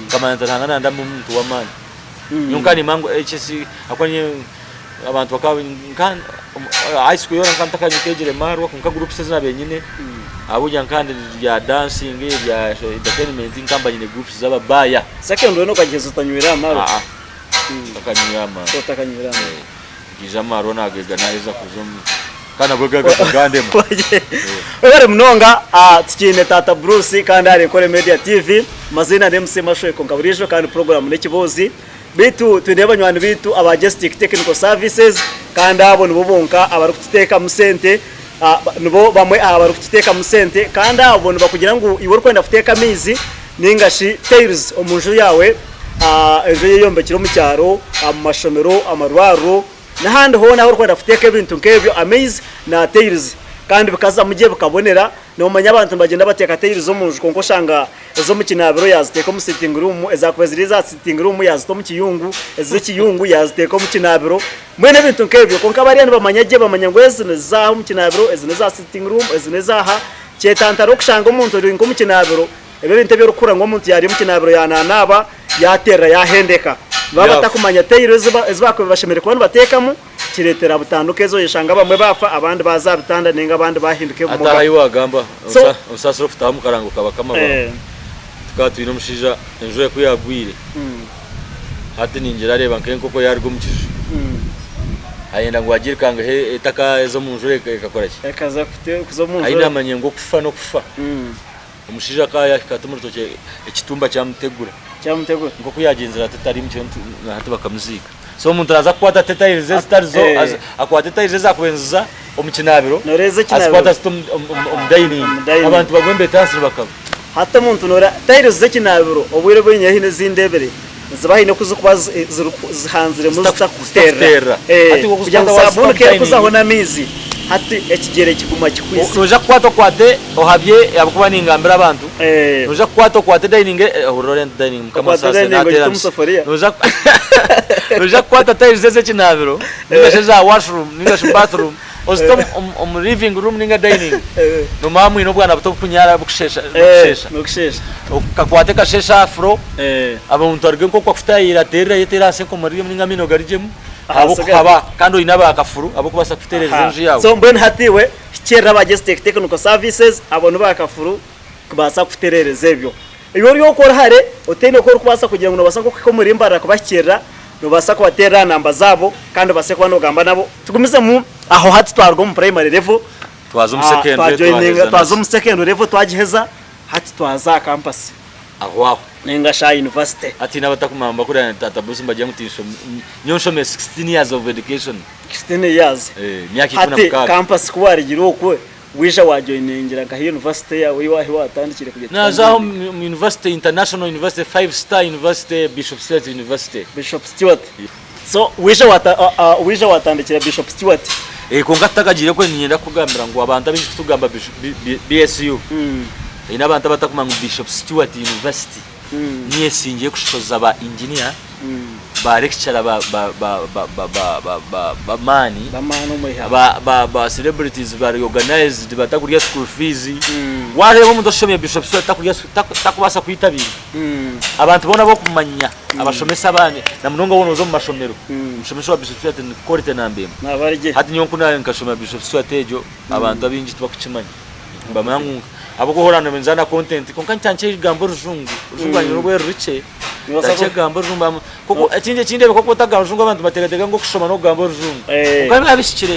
nkamanya nti Ruhanga nandama omuntu w'amaani. Nyowe nkaba nimanya ngu eki eki ahabw'okuba nyowe abantu bakaba nka high school yoona nkaba ntakegire maarwa kwonka groups ezi naabaire nyine ahabw'okugira nkaba ndi rya dancing erya entertainment nkaba mba nyine groups z'ababaaya. Secondary yoona okagiheza otanywire aha maarwa? Aa ntakanywire aha maarwa. Otakanywire aha maarwa. Nkaija amaarwa naagega naaheza kuza omu kandi nabwo gagaruka gandema. Webare munonga tukiine taata Bruce kandi ahari Nkore Media TV maziina ni MC Mashweko nka buriijo kandi puroguramu n'ekiboozi beitu twine banywani beitu aba Gestic Technical Services kandi abo nibo bonka abarikututeekamu sente nibo bamwe aha barikututeekamu sente kandi abo nibakugira ngu iwe orikwenda kuteeka amaizi ninga shi tiles omu nju yaawe, enju ei eyombekire omu kyaro, omu mashomero, amarwariro n'ahandi hoona ahu orikwenda kuteeka ebintu nk'ebyo amaizi na tiles kandi bikazamu gye bikabonera. Noomanya abantu nibagyenda bateeka tiles omu nju kwonka oshanga ez'omu kinaabiro yaaziteeka omu sitting room, ezaakuba ziri eza sitting room yaazita omu kiyungu, ez'ekiyungu yaaziteeka omu kinaabiro mbwenu ebintu nk'ebyo. Kwonka bariya nibamanya gye bamanya ngu ezi nizaaha omu kinaabiro, ezi n'eza sitting room, ezi n'ezaaha. Kyetantare okushanga omuntu ori nk'omu kinaabiro. Ebi ebintu ebi orikuhurira ngu omuntu yaarya omu kinaabiro yaanaanaaba, yaaterera, yaahendeka. Nibaba batakumanya tairo ezi ezi baakubaire bashemereire kuba nibateekamu, kireetera butanduka ezo oyeshanga abamwe baafa abandi baaza aha bitanda nainga abandi baahinduka Hati ebimuga. aha ahi waagamba, So, osa osaasire okutaaha omu karango ka bakama baawe. Tukaba twine omushaija enjura ku yaagwire, hati ningira areeba nk'enkoko yaaruga omu kiju, ayenda ngu agiirukangeho etakaza omu njura ekakora ki? Ekaza kuza omu Aine njura. amanye ngu okufa n'okufa. Omushaija akaba yaahika ati omu rutookye ekitumba kyamutegura. Kyamutegura. Nk'oku yaagyenzire ati tari mukiro na hati bakamuziika. So omuntu naaza kukwata ate tayiri ze ezitari zo, akwate tayiri ze ezaakubaire niziza omu kinaabiro, Nooreeza ekinaabiro. azikwate azite omu dayiningi. Omu dayiningi. Abantu bagwe nibeeta ahansi nibakaba. Hati omuntu noora tayiri z'ekinaabiro obwire obwingi haine ezi ndeebire niziba haine oku zirikuba zihanziremu zitakuterera. Zitakuterera. Hati iwe Kugira ngu okuzikwata waazita omu saabuuni ku erikuzaho dayiningi. n'amaizi hati ekigyere kiguma kikwitse. Noija kukwata okwate ohabye ahabw'okuba ningambira abantu. Noija kukwata okwate dining ohurire ori nti dining mukama Okwate asaasire dining ogite nateera omu misi. safuriya. Noija noija kukwata tiles ez'ekinaabiro ninga shi eza washroom ninga shi bathroom ozite omu omu omu living room ninga dining nomanya mwine obwana buto obukunyara bukushesha n'okushesha. N'okushesha. Kakwate kasheshe aha floor abantu aruge nk'oku akutaayire ateerere ayeteere ahansi enkomo erigyemu ninga amaino garigyemu ahabw'okuhaba kandi oine abakafuru ab'okubaasa kukutereereza enju yaawe. So mbwenu hati iwe Hikiirira aba Gestec Technical Services abo ni baakafuru kubaasa kukutereereza ebyo. Iwe ori okwo ori hare otaine oku orikubaasa kugira ngu noobaasa nk'okuhika omuri Mbarara kubahikiirira, noobaasa kubateerera aha namba zaabo kandi obaase kuba noogamba nabo. Tugumizemu aho hati twaruga omu primary level, Twaza omu secondary twajoininga twaheza twaza omu secondary level twagiheza, hati twaza aha campus aho aho. nainga shi aha university. Hati haine abatakumanya kuriya Taata Bruce nibagira ngu tinshomire, nyowe nshomire 16 years of education. 16 years. Eh, emyaka ikumi na Hati mukaaga. campus ku warugire okwo waija wajoiningira nkahi university yaawe ei ahi watandikire kugira Naaza aho omu omu university, international university, five star university, Bishop Stuart University. Bishop Stuart. So waija wata a- a- waija watandikira Bishop Stuart. Eh, kwonka tutakagiire kwe niinyenda kukugambira ngu abantu abaingi kutugamba Bishop- B- B- BSU, haine abantu abatakumanya ngu Bishop Stuart University niyo esingire kushoza ba engineer, ba lecturer ba ba ba ba ba ba ba ba b'amaani B'amaani omu ihanga. ba ba ba celebrities bari organized batakurya school fees. Waareeba omuntu oshomire Bishop Stuart takurya taku takubaasa kwitabira. Abantu boona ab'okumanya abashomesa abandi na munonga waaba nooza omu mashomero, omushomesa wa Bishop Stuart ni quality namba emwe. Naaba ari gye. Hati nyowe ku naabaire nkashoma Bishop Stuart egyo, abantu abaingi tibakukimanya. Nibamanya ngu ahabw'okuba hoona ninza na content kwonka ntandikye kugamba orujungu, orujungu rwangye n'obu rurikye. Ntakigamba orujungu amu koko ekindi ekindeebeka ku otagamba orujungu abantu bateekateeka ngu okushoma n'okugamba orujungu. Kwonka biba bihikire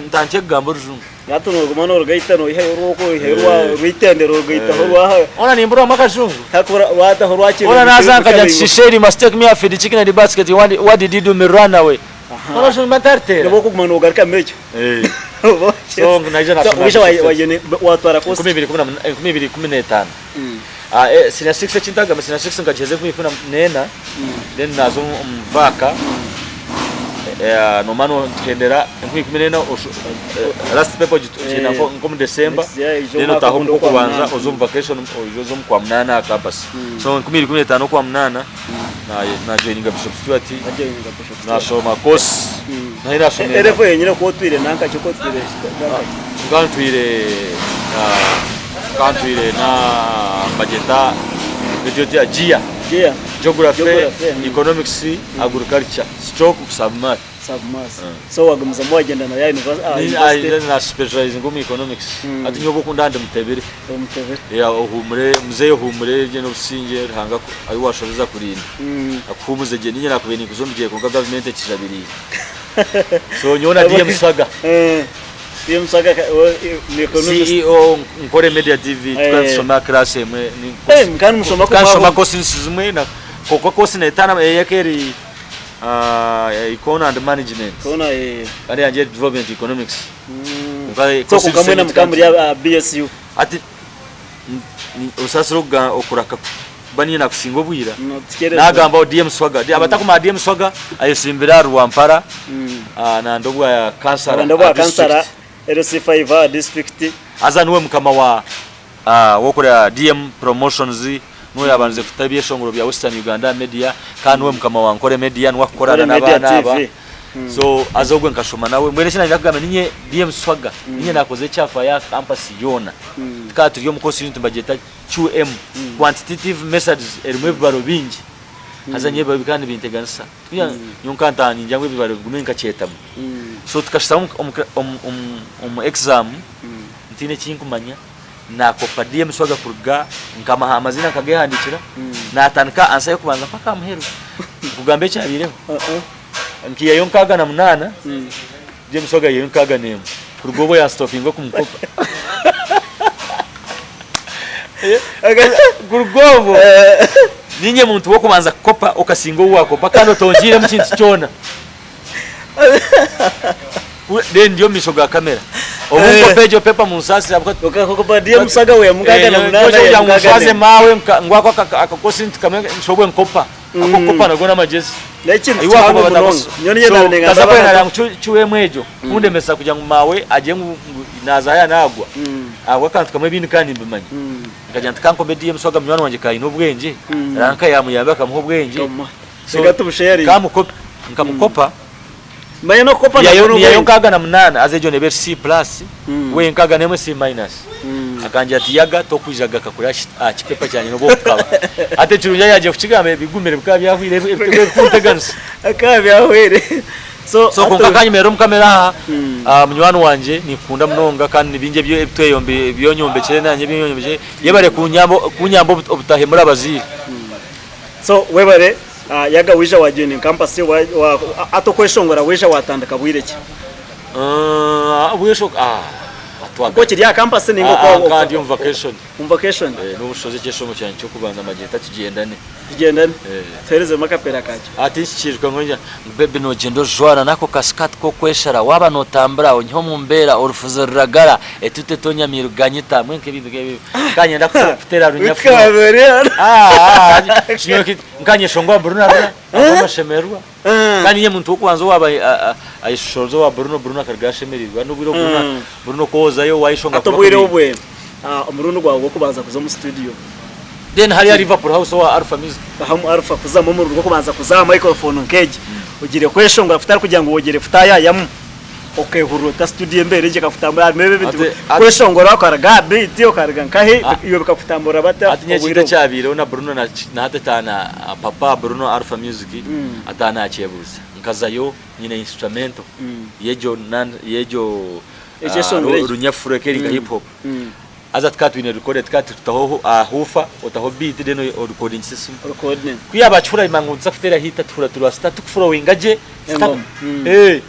ntandikye kugamba orujungu. Hati nooguma noorugaita noihayo orw'oku oihayo orw'eitendero orugaitaho orwa. Hoona nimburwamu akajungu. Waataho orwa Hoona naaza nkagira nti she said you must take me off the chicken and the basket what did you do me run away. Hoona orujungu nimba ntaruteera. Nobu okuguma noogarukamu ekyo. So naija nashoma. Waija waatwara course ki? 2015. Senior six eki ntagamba senior six nkagiheza 2014 then naaza omu vac noomanya nituhendera 2014 last paper ogiheenda nk'omu December then otaaha omu kw'okubanza oze omu vacation oije oze omu kwa munaana aha campus. So 2015 okwa munaana najoininga Bishop Stuart naashoma course nahi naashomeire. Level yenyine ku otwire nanka ki oku otwire nanka ki? Nka ntwire nka ntwire na bagyeta egyo GEA, GEA, Geography, Geography, mm. Economics, Agriculture, stroke sub math. Sub math. So wagumizamu wagyenda na ya university. Na specializinga omu economics. Hati nyowe obu ndaba ndi mutebere. Omutebere. Yeah, ohumure muzeeyi ohumure gye n'obusingye Ruhanga ahu washobeza akurinda. Akuhumuze gye. Niinye nakubaire ninkuza omu gye kwonka gavumenti ekijabiriire. So nyowe na DM Swaga. Eh, DM Swaga ni economist. CEO Nkore Media TV tukaba tushoma class emwe. Eh, kandi mushoma Tukaba tushoma courses zimwe na kwonka course neetaana eyeka eri Econ and Management. Kona eh. Kandi eyangye eri Development Economics. Kwonka So kwonka mwena mukaba muri aba BSU. Hati osaasire okuraka kuba niinye naakusinga obwira, naagambaho DM Swaga. Abatakumanya DM Swaga ayesimbire ahari Rwampara nanda obwa kansara aha district. LC5 aha district. Haza niwe mukama wa wokureba DM Promotions, niwe yaabandize kuta ebyeshongoro bya Western Uganda aha media kandi niwe mukama wa Nkore Media, niwe akukorana n'abaana aba. So haza ogwe nkashoma nawe, mbwenu eki nayenda kugamba ninye DM Swaga, ninye naakoze ekyafaayo aha campus yoona. Tukaba turi omu course unit nibagyeta QM, Quantitative Methods erimu ebibaro bingi. Haza nyowe ebibaro bikaba nibinteganisa. Nyowe nkaba ntaaha ningira ngu ebibaro bigume nkakyetamu. So tukashutama omu exam ntiine eki nkumanya, naakopa DM Swaga kuruga nkamaha amaziina nkagehandiikira, naatandika ansa y'okubanza mpaka aha muheru. Nkugamba ekyabaireho, nkaihayo 68, DM Swaga yaihayo 61. Kuruga obwo yansitopinga okumukopa. Kuruga obwo niinye muntu w'okubanza kukopa okasinga ou waakopa kandi otongiiremu kintu kyona. Then ndi omu maisho ga kamera. Obu nkopa egyo pepa munsaasire ahabw'okuba Okakopa DM Swaga we 68 kugira ngu nshwaze maawe ngu ako akakosi nti kamwe nshobwe nkopa. Akokukopa nago n'amagyezi. N'ekintu Ahi kihango wakopa munonga. batakusi. Nyowe niyo So naaba ningamba nkaza abaana kwerarira ngu QM egyo kundemesa kugira ngu maawe agire ngu naaza haya naagwa. Ahabw'akantu kamwe ebindi nkaba nimbimanya. Nkagira nti kankome DM Swaga munywani wangye ka aine obwengye, Ranka yaamuyamba akamuha obwengye. So Reka tubusharinge. kamukope nkamukopa Manya n'okukopa Yayo nakwo niyayo n'obwengye. 68 haza egyo neeba eri C plus we 61 C minus. Akangira ati Yaga tokwija gaka kuri aha kipepa kyangye n'obu okukaba. Hati ekirungi ahu yaagiire kukigamba ebigumire bikaba byahweire ebikunteganisa. Bikaba byahweire. So So kwonka akanyemerera omu kamera aha ah, munywani wangye ninkukunda munonga kandi ni bingi ebi ebitweyombi ebi onyombekire nanye ebi onyombekire. Yebare kunyamba kunyamba obutahemura abazaire. So webare Yaga waija wa joininga campus hati okweshongora waija watandika bwire ki? Oku okiri aha campus ninga oku Nkaba ndi omu vacation. Omu vacation? N'obushozi ekyeshongo kyangye ky'okubanza mbagyeta Tugyendane. Tugyendane? Tuherezemu akapera kakyo. Hati nkikiijuka ngu ngira ngu baby nogyenda ojwara n'ako ka skirt k'okweshara waaba notambura onyihe omu mbeera orufuzi ruragara Etute etonyamiire ganyita mbwenu nk'ebintu nk'ebyo nkanyenda kuteera runyafu nkanyeshongora Bruno arira amashemererwa kandi niinye muntu w'okubanza owaaba ayeshushooreza owa Bruno, Bruno akarugayo ashemereirwe hati n'obwire obu Bruno ku ozayo wayeshonga Hati obwire obwe omurundi gwawe gw'okubanza kuza omu studio. Then hariya Liverpool House owa Alpha Music. Aha Alpha kuzamu omurundi gw'okubanza kuza aha microphone nk'egi ogiire kweshongora kutari kugira ngu wogyere kutaayayamu. Okehurira ota studio embeera egyo ekakutambura harimu ebi ebintu Ati- ati- kweshongora okaruga aha beat okaruga nkahi Ah. iwe bikakutambura bata Hati nyowe obwire ekintu obwo? ekyabaireho na Bruno na na hati ataana papa Bruno Alpha Music ataana nakyebuuza. Nkazayo nyine instrumental y'egyo nan y'egyo Ekyeshongoro ah, ekyo. runyafuro ekeri nka hip hop. Haza tukaba twine recorder tukaba tutaho aha huufa otaho beat then orikodingisa esimu. Recording. Ku yaaba akihurira yamanya ngu nituza kuteera hit atuhurira turi sita tukufurowinga gye sita Engoma. Mm. eh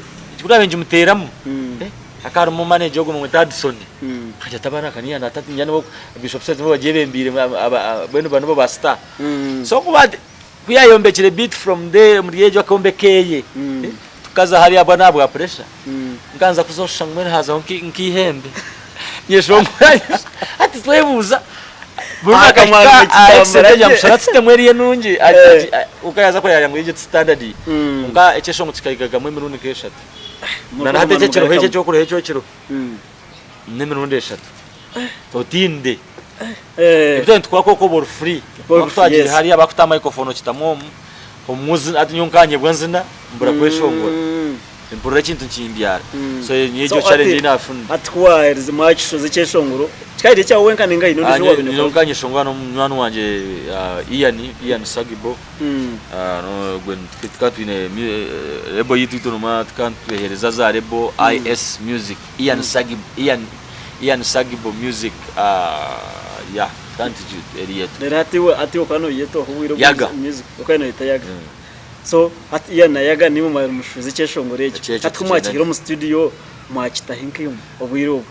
ku naabaire ngimuteeramu Mm. eh hakaba harimu manager ogwo bamweta Hudson. Mm. Akagira ati abaana aka niiya naata niiya nibo Bishop Seth nibo bagyebembeire mbwenu banu nibo ba star. Mm. So ku ba ku yaayombekire beat from there omuri egyo akombeka eye. Mm. Eh, tukaza hariya bwa n'ahabwa pressure. Mm. Nkanza kuza oshusha ngu mbwenu hazaho nk'eihembe. Nyeshongora hati twebuuza Bruno Aha akahika kamwami aha kitambura accent gye. egyo amushara tutemu eriyo enungi Eh. kwonka yaaza kureba yagira ngu egyo ti standard. Mm. Kwonka ekyeshongo kikahigagamu emirundi nk'eshatu. Na na hati ekyo ekiriho ekyo eky'okuriho ekyo ekiriho n'emirundi eshatu. Otinde. Eh. Ebi twaba nitukora kwonka oba ori free. Ori Ku twagiire yes. hariya bakuta microphone okitamu omu omu hati nyowe nkanyebwa nzina mbura kweshongora. Mm. Mpurira ekintu nikimbyara. So niyo So egyo challenge ati- ei naafuna. Hati ku waaherize mwakishoza ekyeshongoro, kikaaba kiri ekyawe wenka nainga haine ondiijo owaabaire Nyowe naakora? nkanyeshongora n'omunywani wangye Ian, Ian Sagibo. Ogwe tukaba twine label yaitu itwe tukaba nitweheereza za label IS Music, Ian Sagibo, Ian, Ian Sagibo Music, yeah, tukaba nitugi eri yetu. Reero hati iwe hati okaba nooyeta oha obwire Yaga. obu music? Okaba nooyeta Yaga. So hati Ian na Yaga nimwe mwabire mushwize ekyeshongoro ekyo. Ekyo ekyo Hati ku tukyenda mwakihire omu studio mwakitaho nkaimwe obwire obu?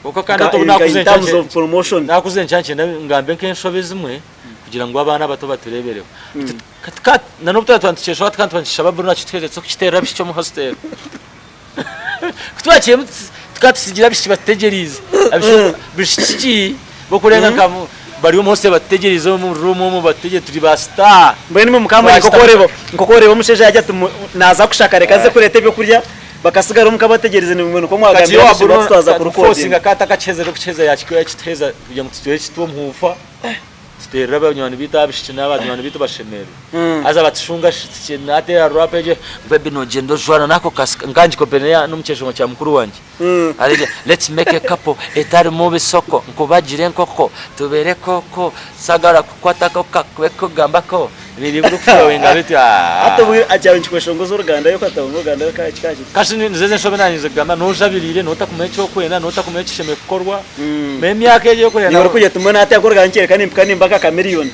Kwonka kandi Nka hati obu nka nakuza in terms enkya of promotion. nakuza enkya nkyenda ngambe nk'enshobe ezimwe kugira ngu abaana abato batureebereho. Itwe tuka na n'obu twaba nitukyeeshwa tukaba nitukishaba Bruno akituheereze kukiteerera abishiki omu hostel. Ku twakihemu tukaba tutsigira abishiki batutegyereize. Abishiki bishiki ki bokurenga nka bari omu hostel batutegyereize omu room omu batutegyereize turi ba star. Mbwenu imwe mukamanya nk'oku oreeba nk'oku oreeba omushaija yaagira ati naza kushaka reka nze kureeta ebyokurya bakasigara omuka bategyereize nimwe nikwo mwagambira abishiki ngu twaza kurukodinga. Ka atakakiheza n'okukiheza yakituheza kugira ngu tutuhe kitwe omuhuufa. Tuteerere abanywani baitu abishiki n'abanywani baitu bashemererwe. Haza batushunga shi nateera rap egyo baby nogyenda ojwara n'ako ka nka ngikopere n'omukyeshongo kya mukuru wangye. Aregira let's make a couple etarimu bisoko nkubagire enkoko tubeere koko sagara kukwatako kakube kugambako biri kuflowinga bityo Hati obwo akyaba nikikweshongoza oruganda yo katabu n'oruganda yo kikaba kiti. Kasi nizo ezo enshobe nanye nizigamba nojabiriire notakumanya ekyokwenda notakumanya ekishemereire kukorwa N'emyaka egyo ey'okureba Niiwe orikugira oti mbwenu hati akoreka nikyereka nimpika nimba nka Chameleone.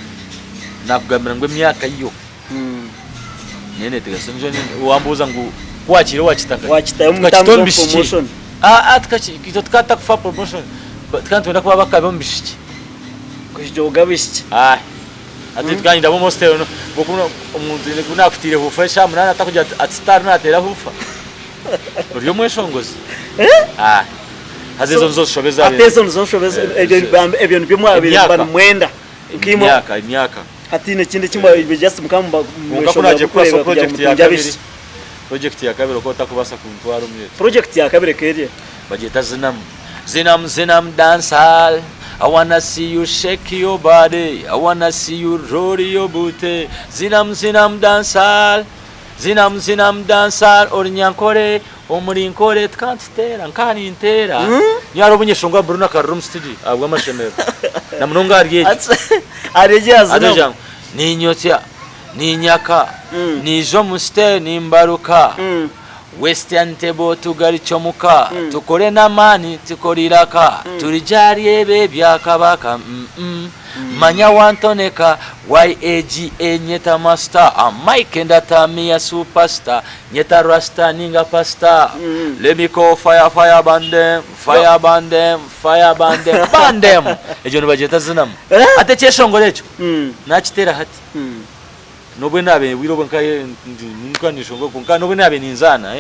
Nakugambira ngu emyaka yo niyo neteganisa wambuuza ngu ku wakiire wakita nkahi? Wakitayo omu Tukakita terms omu of bishiki. promotion. Aa tukaki itwe tukaba tutakufa promotion tukaba nitwenda kuba abakabi omu bishiki. Kujoga abishiki. Aah hati tukaba nindaba omu hostel omuntu ku nakutiire huufa eshaaha munaana atakugira ati ati star nateera huufa ori omweshongozi? Aah. Haza ezo nizo nshobe Ate ezabaire. ezo nizo nshobe ebyo nibyo mwabaire muba Emyaka. nimwenda nkaimwe Emyaka, emyaka. hataine ekindi eki mwabaire just mukaba muba Kwonka ku mweshongora naagiye kukwasa kureeba kugira ngu project ya mutungye kabiri, abaishiki. project ya kabiri okaba otakubaasa kuntwara omuri egyo. Project ya kabiri ekaba eri eha? Bagyeta Zinamu. Zinamu zinamu dancehall I wanna see you shake your body I wanna see you roll your booty Zinamu zinamu dancehall Zinamu zinamu dancehall Ori nyankore Omuri Nkore tikantuteera nkaha ninteera nyowe hariho obu nyeshongora Bruno akarira omu studio ahabw'amashemererwa na munonga ahari egyo. Ahari egyo ya Zinamu. Agira ngu ninyotsya, ninyaka, niija omu site nimbaruka, Western table tugarukye omuka, tukore n'amaani tukore eiraka, turigye ahari ebi ebya Kabaka, mm. Manya wantoneka YAGA nyeta master Mike ndatamiya superstar Nyeta rasta ninga pastor Let me call fire fire burn them Fire burn them fire burn them Burn them Egyo nibagyeta zinamu Hati ekyeshongoro ekyo nakiteera hati Nobwe nabe obwire obwo nka nishongora kwonka nobwe nabe ninzaana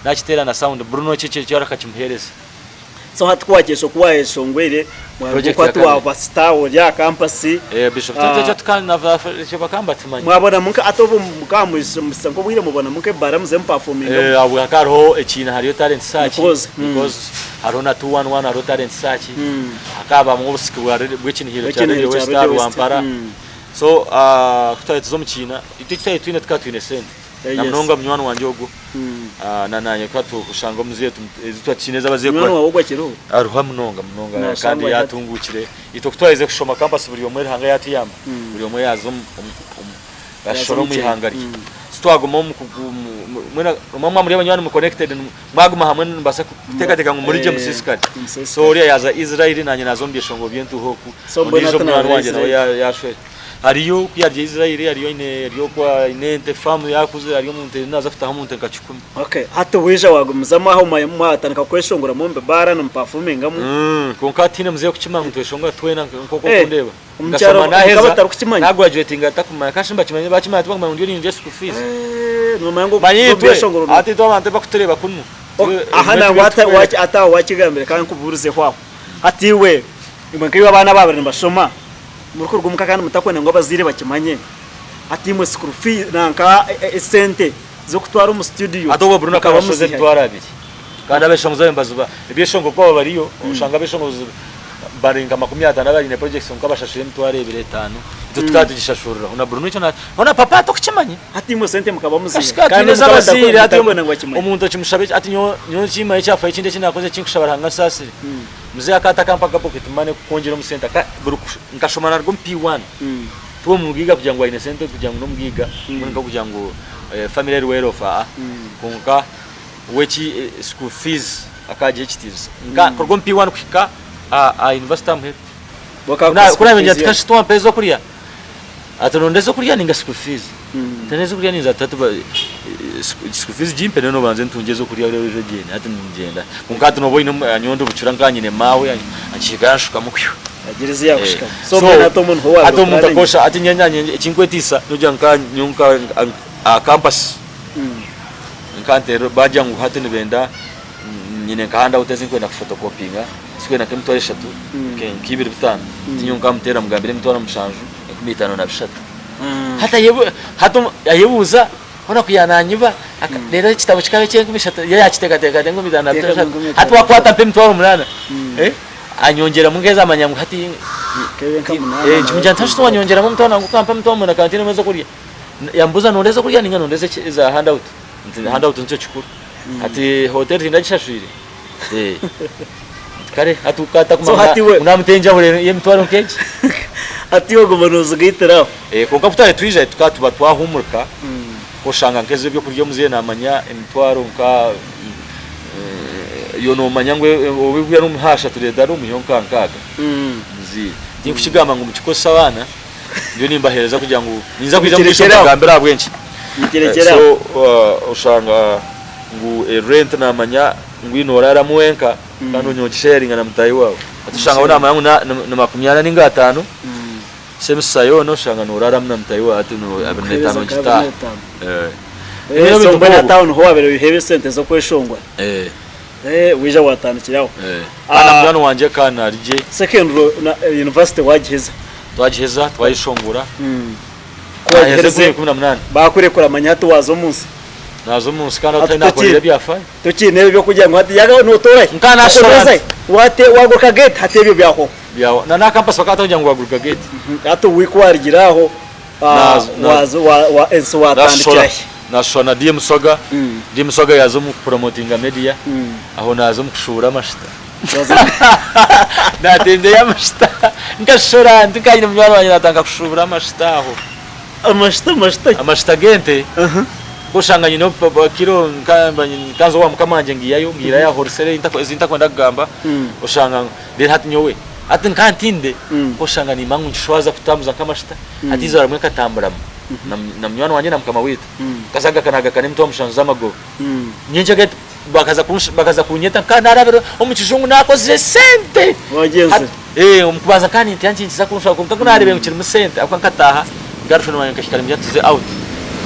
nakiteera na sound Bruno ekyo ekyo arakakimuhereza. So hati ku wagyesha oku wayeshongweire Project ku hati ya kabiri. waba star ori aha campus Eh, Bishop Ah. ekyo tukana ekyo bakaba nibatumanya. mwabonamu nka hati obu mukaba muhisa nk'obwire mubonamu nk'ebara muze mupafomingamu Eh, abwe hakaba hariho ekiina hariyo talent search Because, because hariho na 211 hariho talent search hakabamu obusiki bwa radio- bw'ekinihiro kya Bw'ekinihiro Radio kya West Radio West, Rwampara so ah, ku twari tuza omu kiina itwe eki twari twine tukaba twine sente Eh, na yes. munonga munywani wangye ogwo ah, na nanye tukaba tushanga omuzeeyi ezi tuba tiine ezi abazeeyi Munywani wawe ogwo akiriho? Ariho munonga munonga Nashangwa kandi ari hati. yatungukire. Itwe ku twaherize kushoma campus buri omwe Ruhanga yatuyamba buri omwe yaza omu omu- omu- yashora omu omu kye. ihanga rye. So twaguma omu ku- ku- mu- mu- mwena omwe mwaba muri abanywani mu connected mwaguma hamwe nimubaasa kuteekateeka ngu muri gye Eh, musiisikare. musiisikare. So oriya yaaza Israel naanye naaza omu byeshongo by'entuuha oku. So mbwenu Ondiijo hati munywani naaba wangye nawe Israel. ya- yashwera. Hariyo ku yaarugire Israel hariyo aine hariyo oku aine ente faamu yaakuzire hariyo omu nte naaza kutaaha omu nte nka kikumi. Okay, hati waija wagumizamu aho mwatandika kweshongora omu bibaara nimupafomingamu. Kwonka tihaine muzeeyi okukimanya ngu nitweshongora twena nk'oku Eh, okundeeba. omu kyaro Nkashoma bakaba naaheza, batarikukimanya. naagurajuwetinga batakumanya. Kandi shi bakimanya bakimanya tibakumanya ngu ndiyo nindya school fees. Eh, nomanya ngu Manya okuza omu itwe, byeshongoro hati itwe abantu abakutureeba kunu. Ok, Twe- aha ebimwe nangwa tibyo hati tukwereka. hati aho wakigambire ka nkubuurizeho aho. Hati iwe, imwe nkaiwe abaana abaabire nibashoma, murikuruga omuka kandi mutakwenda ngu abazaire bakimanye, hati imwe school fee nanka esente z'okutwara omu studio Hati obwo Bruno mukaba akaba ashoze muziha? emitwaro abiri. Kandi abeshongozi abe nibaziba ebyeshongoro ku baba bariyo oshanga abeshongozi bari nka 50 abaine projects kwonka bashashura emitwaro ebiri etaano itwe tukaba tugishashurira. Hoona Bruno ekyo na hoona papa tokukimanya. Hati imwe sente mukaba muziha? Kasha tukaba Kandi twine mukaba ez'abazaire hati mutakwenda ngu bakimanye. omuntu okimushabe hati nyowe nyowe kimanye ekyafayo ekindi eki nakoze ekinkushaba Ruhanga ansaasire. Mzee akaba atakampa ka pocket money kukwongyera omu sente aka buri nkashoma naruga omu P1. Tiwe omugaiga kugira ngu aine sente kugira ngu n'omugaiga mbwenu nk'okugira ngu family eri well off aa kwonka we eki school fees akagiha ekitiinisa. Nka kuruga omu P1 kuhika aha university aha muheru. Ku naabaire ngira nti kashita wampa ez'okurya. Ati nonda ez'okurya ninga school fees? Nti n'ez'okurya ninza ati hati school fees gimpe reero obanze ntungye ez'okurya reero oije ogyende. Hati ningyenda. Kwonka hati nooba oine nyowe ndi bucura nka nyine maawe ankihiga anshukamu kwiho. Agira ezi yaakushukamu. So mbwenu hati omu niho waabaire Hati omuntu akosha hati nyowe naanye ekinkwetiisa n'okugira ngu nka nyowe nka aha campus nkanteerera baagira ngu hati nibenda nyine nka handout ezi ndikwenda kufotokopinga Sikwenda nk'emitwaro eshatu, nk'ibiri bitaano. Tinyowe nkamuteera mugambira emitwaro mushanju, 53. Hati ayebu hati ayebuuza hoona ku yaananyiba reero ekitabo kikaba eky'enkumi ishatu ye yaakiteekateeka ati enkumi itaano na bitaano bishatu. Hati waakwata mpa emitwaro munaana anyongyeramu nk'ezi amanya ngu hati nkimugira nti hati wanyongyeramu omutwaro nangwa okampa emitwaro mwenda nkaba ntainemu ez'okurya. Yambuuza nonda ez'okurya ninga nonda eza handout? Nti handout nikyo kikuru. Hati hoteeri tindagishashwire? Kare hati ukata So hati we- namuta enjawulo y'emitwaro nk'egi. Hati iwe oguma noozigaitira aho. Eh, kwonka ku twari twija tukaba tuba twahumurika oshanga nk'ezo ebyokurya omuzeeyi naamanya emitwaro nka eh, iwe noomanya ngu obu buriya n'omuha ashatu reero ari omuheho nka nkaaga muzeeyi. Tinkukigamba ngu mukikozese abaana, ndiyo nimbaheereza kugira ngu ninza kwija omu maisho Mukirekyere aho. mbagambire ahabw'enki. Mukirekyere So aho. oshanga ngu e rent namanya ngu iwe noraramu wenka kandi onyongisharinga na mutahi wawe hati oshanga we namanya ngu ni makumyana ninga atano semester yona oshanga noraramu na mutahi wawe hati 25 ngitaaha. So mbwenu hati aho niho wabire oyiha esente z'okweshongora waija watandikira aho. Kandi na munywani wangye kandi narigye. Secondary university wagiheza? Twagiheza twayeshongora. Ku wagiherize bakurekura manya hati waza omunsi. Naaza omu nsi kandi hati naakorera ebyafaayo. Tokiine ebyo by'okugira ngu hati yaga nootoora hi? Nka naashora nti. Wate waaguruka geeti hati ebyo byahwaho. Byahwaho. Na n'aha kampasi bakaba batakugira ngu waaguruka geeti. Hati wiiki waarugira aho ensi waatandikira hi? Naashora na DM Swaga. DM Swaga yaaza omu kupromotinga media, aho naaza omu kushuubura amashita. Naatembeya amashita. Nkashora nti nka nyine munywani wangye naatandika kushuubura amashita aho. Amashita amashita ki? Amashita g'ente ku oshanga nyine kiro nkanza owa mukama wangye ngiihayo ngiirayo aha wholesale ezi ntakwenda kugamba oshanga then hati nyowe hati nka ntinde ku oshanga nimba ngu nikishwaza kutambuza nk'amashita hati eizooba rimwe nkatamburamu na munywani wangye na mukama waitu nkaza nagakana emitwaro mushanju z'amagoba nyenkya bakaza kunyeta nka narabire omu kijungu nakozire sente. Wagyenzire. Omu kubanza nkaba nintya nti nikiza kunshwara kwonka ku naareebire ngu kirimu sente ahabw'okuba nkataaha girlfriend wangye nkahika nimugira tuze out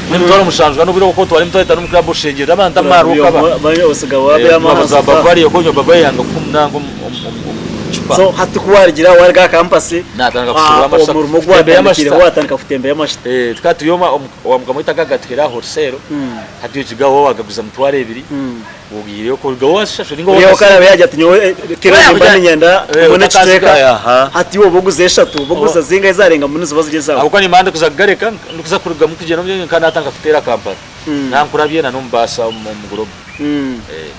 n'emitwaro mushanju kandi obwire obwo ku otwara emitwaro etaano omu club oshengyerera abantu amaarwa okaba. Za Bavaria ku onywa Bavaria yanga kukuha omunanka omu cupa. So hati ku waarugira aho waaruga aha campus, Naatandika kushuubura amashita, omurimo ogu kutembeya waatandikiireho amashita. waatandika kutembeya amashita. Tukaba turi owa mukama waitu akagatuheera aha wholesale, hati ogigaho waagaguza mitwaro ebiri. Ogiireyo kurugaho wazishashura ninga Oriya wakasiima. okaraba yagira ati nyowe kiro Oya, nimba kugira- niinyenda Eh, mbone ekicweka otakazigayo, aha. hati iwe obuguza eshatu obuguza zingahi zarenga mbunu ziba ziri ezaawe. Ahabw'okuba nimba ndikuza kugareka ndikuza kurugamu kugyenda omu nka natandika kuteera Kampala. Nankurabye na n'omu baasi omu omu Global. Eh.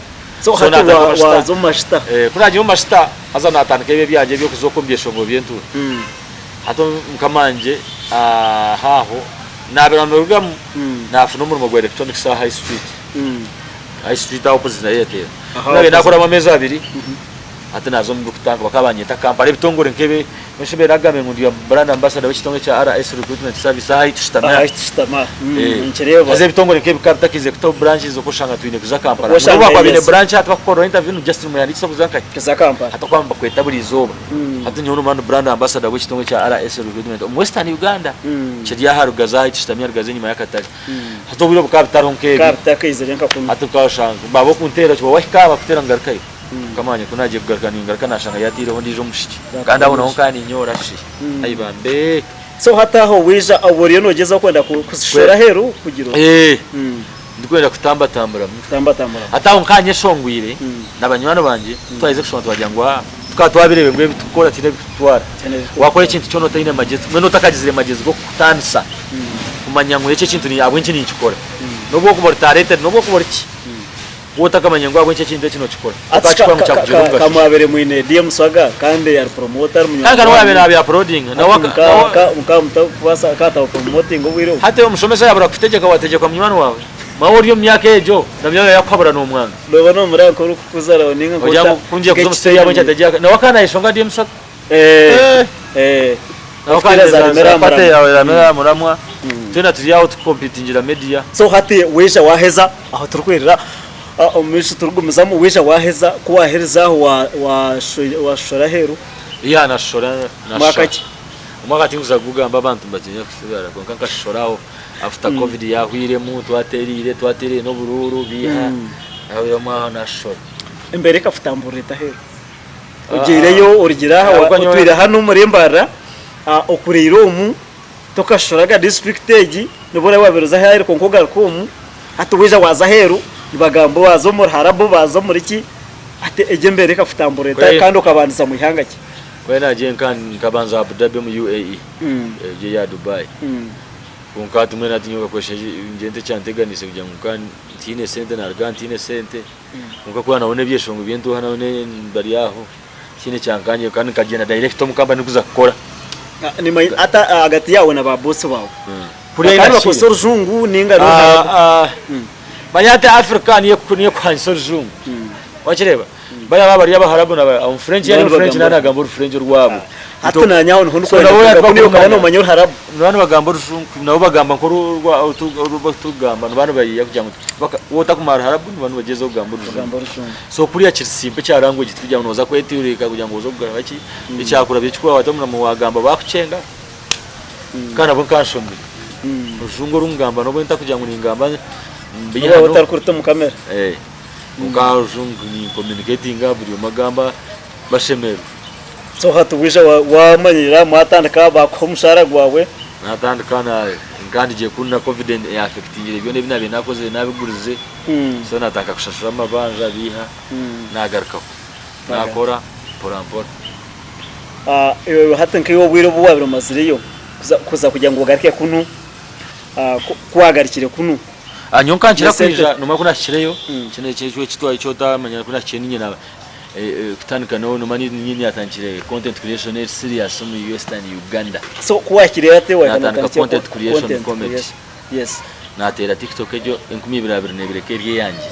So So hati natandika wa- amashita. waaza omu mashita. Eh, ku naagiire omu mashita haza natandika ebi ebyangye eby'okuza okwo omu byeshongoro by'entuura. Hati mukama wangye aho naabera nirugamu naafuna omurimo gwa electronics aha High Street. High Street aho opposite na Airtel. Aha Nabaire opposite. nakoramu ameezi abiri hati naaza omu by'okutanka bakaba banyeta Kampala ebitongore nk'ebi nshobeire nagambire ngu ndi brand ambassador w'ekitongore kya RS Recruitment Service aha ahi tushutami Aha aha. ahi tushutami aha. Eh, Ninkireeba. Haza ebitongore nk'ebi bikaba bitakize kutaho branches okwo oshanga twine kuza Kampala. Oshanga N'obu bakuba baine yes. branch hati bakukoreraho interview ni just nimweyandikisa kuza nkahi? Kuza Kampala. Hati okuba nibakweta buri izooba. Hati nyowe noba ndi brand ambassador w'ekitongore kya RS Recruitment omu Western Uganda. Kiri aha Rugazi aha ahi tushutami aha Rugazi enyima y'akatare. Hati obwire bukaba butariho nk'ebi. Bukaba butakaizire nka kunu. Hati okashanga baaba okunteera oti wahika aha bakuteera ngarukayo. Mukama wangye ku naagiye kugaruka ningaruka naashanga yaateireho ondiijo omwishiki. Kandi aho naho nkaba ninyoora shi. Ai bambe! So hati aho waija obwo oriyo noogyezaho kwenda kuzishora aheeru kugira oti. Eeh ndikwenda kutambatamburamu. Kutambatamburamu. Hati aho nkaba nyeshongwire na banywani bangye ku twaherize kushoma twagira ngu aa tukaba twabireeba ngu ebi turikukora tihaine ebirikututwara. Waakora ekintu kyona otaine magyezi mbwenu otakagizire magyezi g'okukutaanisa. Kumanya ngu eki ekintu ahabw'enki ninkikora. N'obu okuba ori talented, n'obu okuba ori ki, waaba otakamanya ngu ahabw'enki ekintu eki nokikora, tokakikora ngu kyakugirira omugasho. Ka mwabire mwine DM Swaga kandi ari promoter ari munywani Kandi nawe yabaire nabya uploadinga. Hati mukaba mutakubaasa akatabupromotinga obwire obu. Hati omushomesa yabura kutegyeka wategyekwa munywani waawe? Mwaaba ori omu myaka egyo na munywani waawe yakuhabura nomwanga. Nooba nomuraba nk'orikukuzaraho ninga Ogira ngu ku ngiye kuza omu siteegi ahabw'enki ategyeka? Nawe akaba nayeshonga DM Swaga. Eeh. Ofiira zaremera aha Party muramwa. yawe eramera aha muramwa. Twena turi aho tukukompitingira media. So hati waija waheza aho turikwirira omu maisho turikugumizamu waija waheza ku waaherize aho waashoshora aheeru. Yeah nashoshora Mwaka ki? Omwaka tinkuza kugugamba abantu nibatiina kusigara kwonka nkashoshora aho after covid yahwiremu twateriire twateriire n'oburuuru biiha nahwiremu aho nashoshora. Embeera ekakutamburira eta aheeru? Ogiireyo orugire aha otwire hanu omuri Mbarara okuriire omu tokashoraga disiturikiti egi nobu oraabe wabaire oza aheeru kwonka ogaruka omu hati waija waaza aheeru nibagamba waaza omu Ruharabu waaza omuri ki hati egyo embeera ekakutamburira eta kandi okabandiza mu ihanga ki? Ku naagiire nkabanza Abu Dhabi omu UAE egyo eya Dubai kwonka hati mbwenu hati nyowe nkakozesa ngyente ekyanteganiise kugira ngu nka ntiine sente naruga ntiine sente. Kwonka ku nabona ebyeshongo by'entuuha nabona bari aho tihaine kyankangire kandi nkagyenda direct omu kampani ndikuza kukora. Nimanya ata ahagati yaawe na ba boss baawe Kuriya bakaba aine nibakozesa orujungu ninga n'oruharabu? Manya hati Africa niyo ekuhanisa orujungu wakireeba? Bariya baba bari abaharabu na omufurenki yaaba ari omufurenki naaba nagamba orufurenki orwabo. Hati naanye aho niho ndikwenda kuruga ku niiwe okaba noomanya oruharabu. Nibaba nibagamba orujungu nabo bagamba nk'oru oru turikugamba nibaba nibayiiya kugira ngu waaba otakumanya ruharabu nibaba nibagyezaho kugamba orujungu. So kuriya kiri simple ekya language tikugira ngu nooza kwetuurika kugira ngu oze kugamba ki, ekyakurabya ekikukwata omu mutima waagamba baakukyenga kandi nabwo nkanshomire. Orujungu oru ngamba nobu ntakugira ngu ningamba Nobu waaba otarikuruta omu kamera. Kwonka aha rujungu ni communicatinga buri omwe agamba bashemererwa. So hati waija wamanyira mwatandika bakuha omushaara gwawe. Natandika nkandigiye kunu na covid ya affectingire byona ebi nabaire nakozire nabigurize so natandika kushashura amabanja biiha nagarukaho nakora mpora mpora. Hati nkaiwe obwire obu wabaire omazireyo kuza kugira ngu ogaruke kunu ku wagarukire kunu. Nyowe nkankira kwija nomara ku nahikireyo kinu eki otamanya ku nahikire ninye kutandika nomanya ninye natandikire content creation eri serious omu western Uganda. So ku wahikireyo ati Natandika content creation comedy. Nateera tiktok egyo 2022 eka eri eyangye.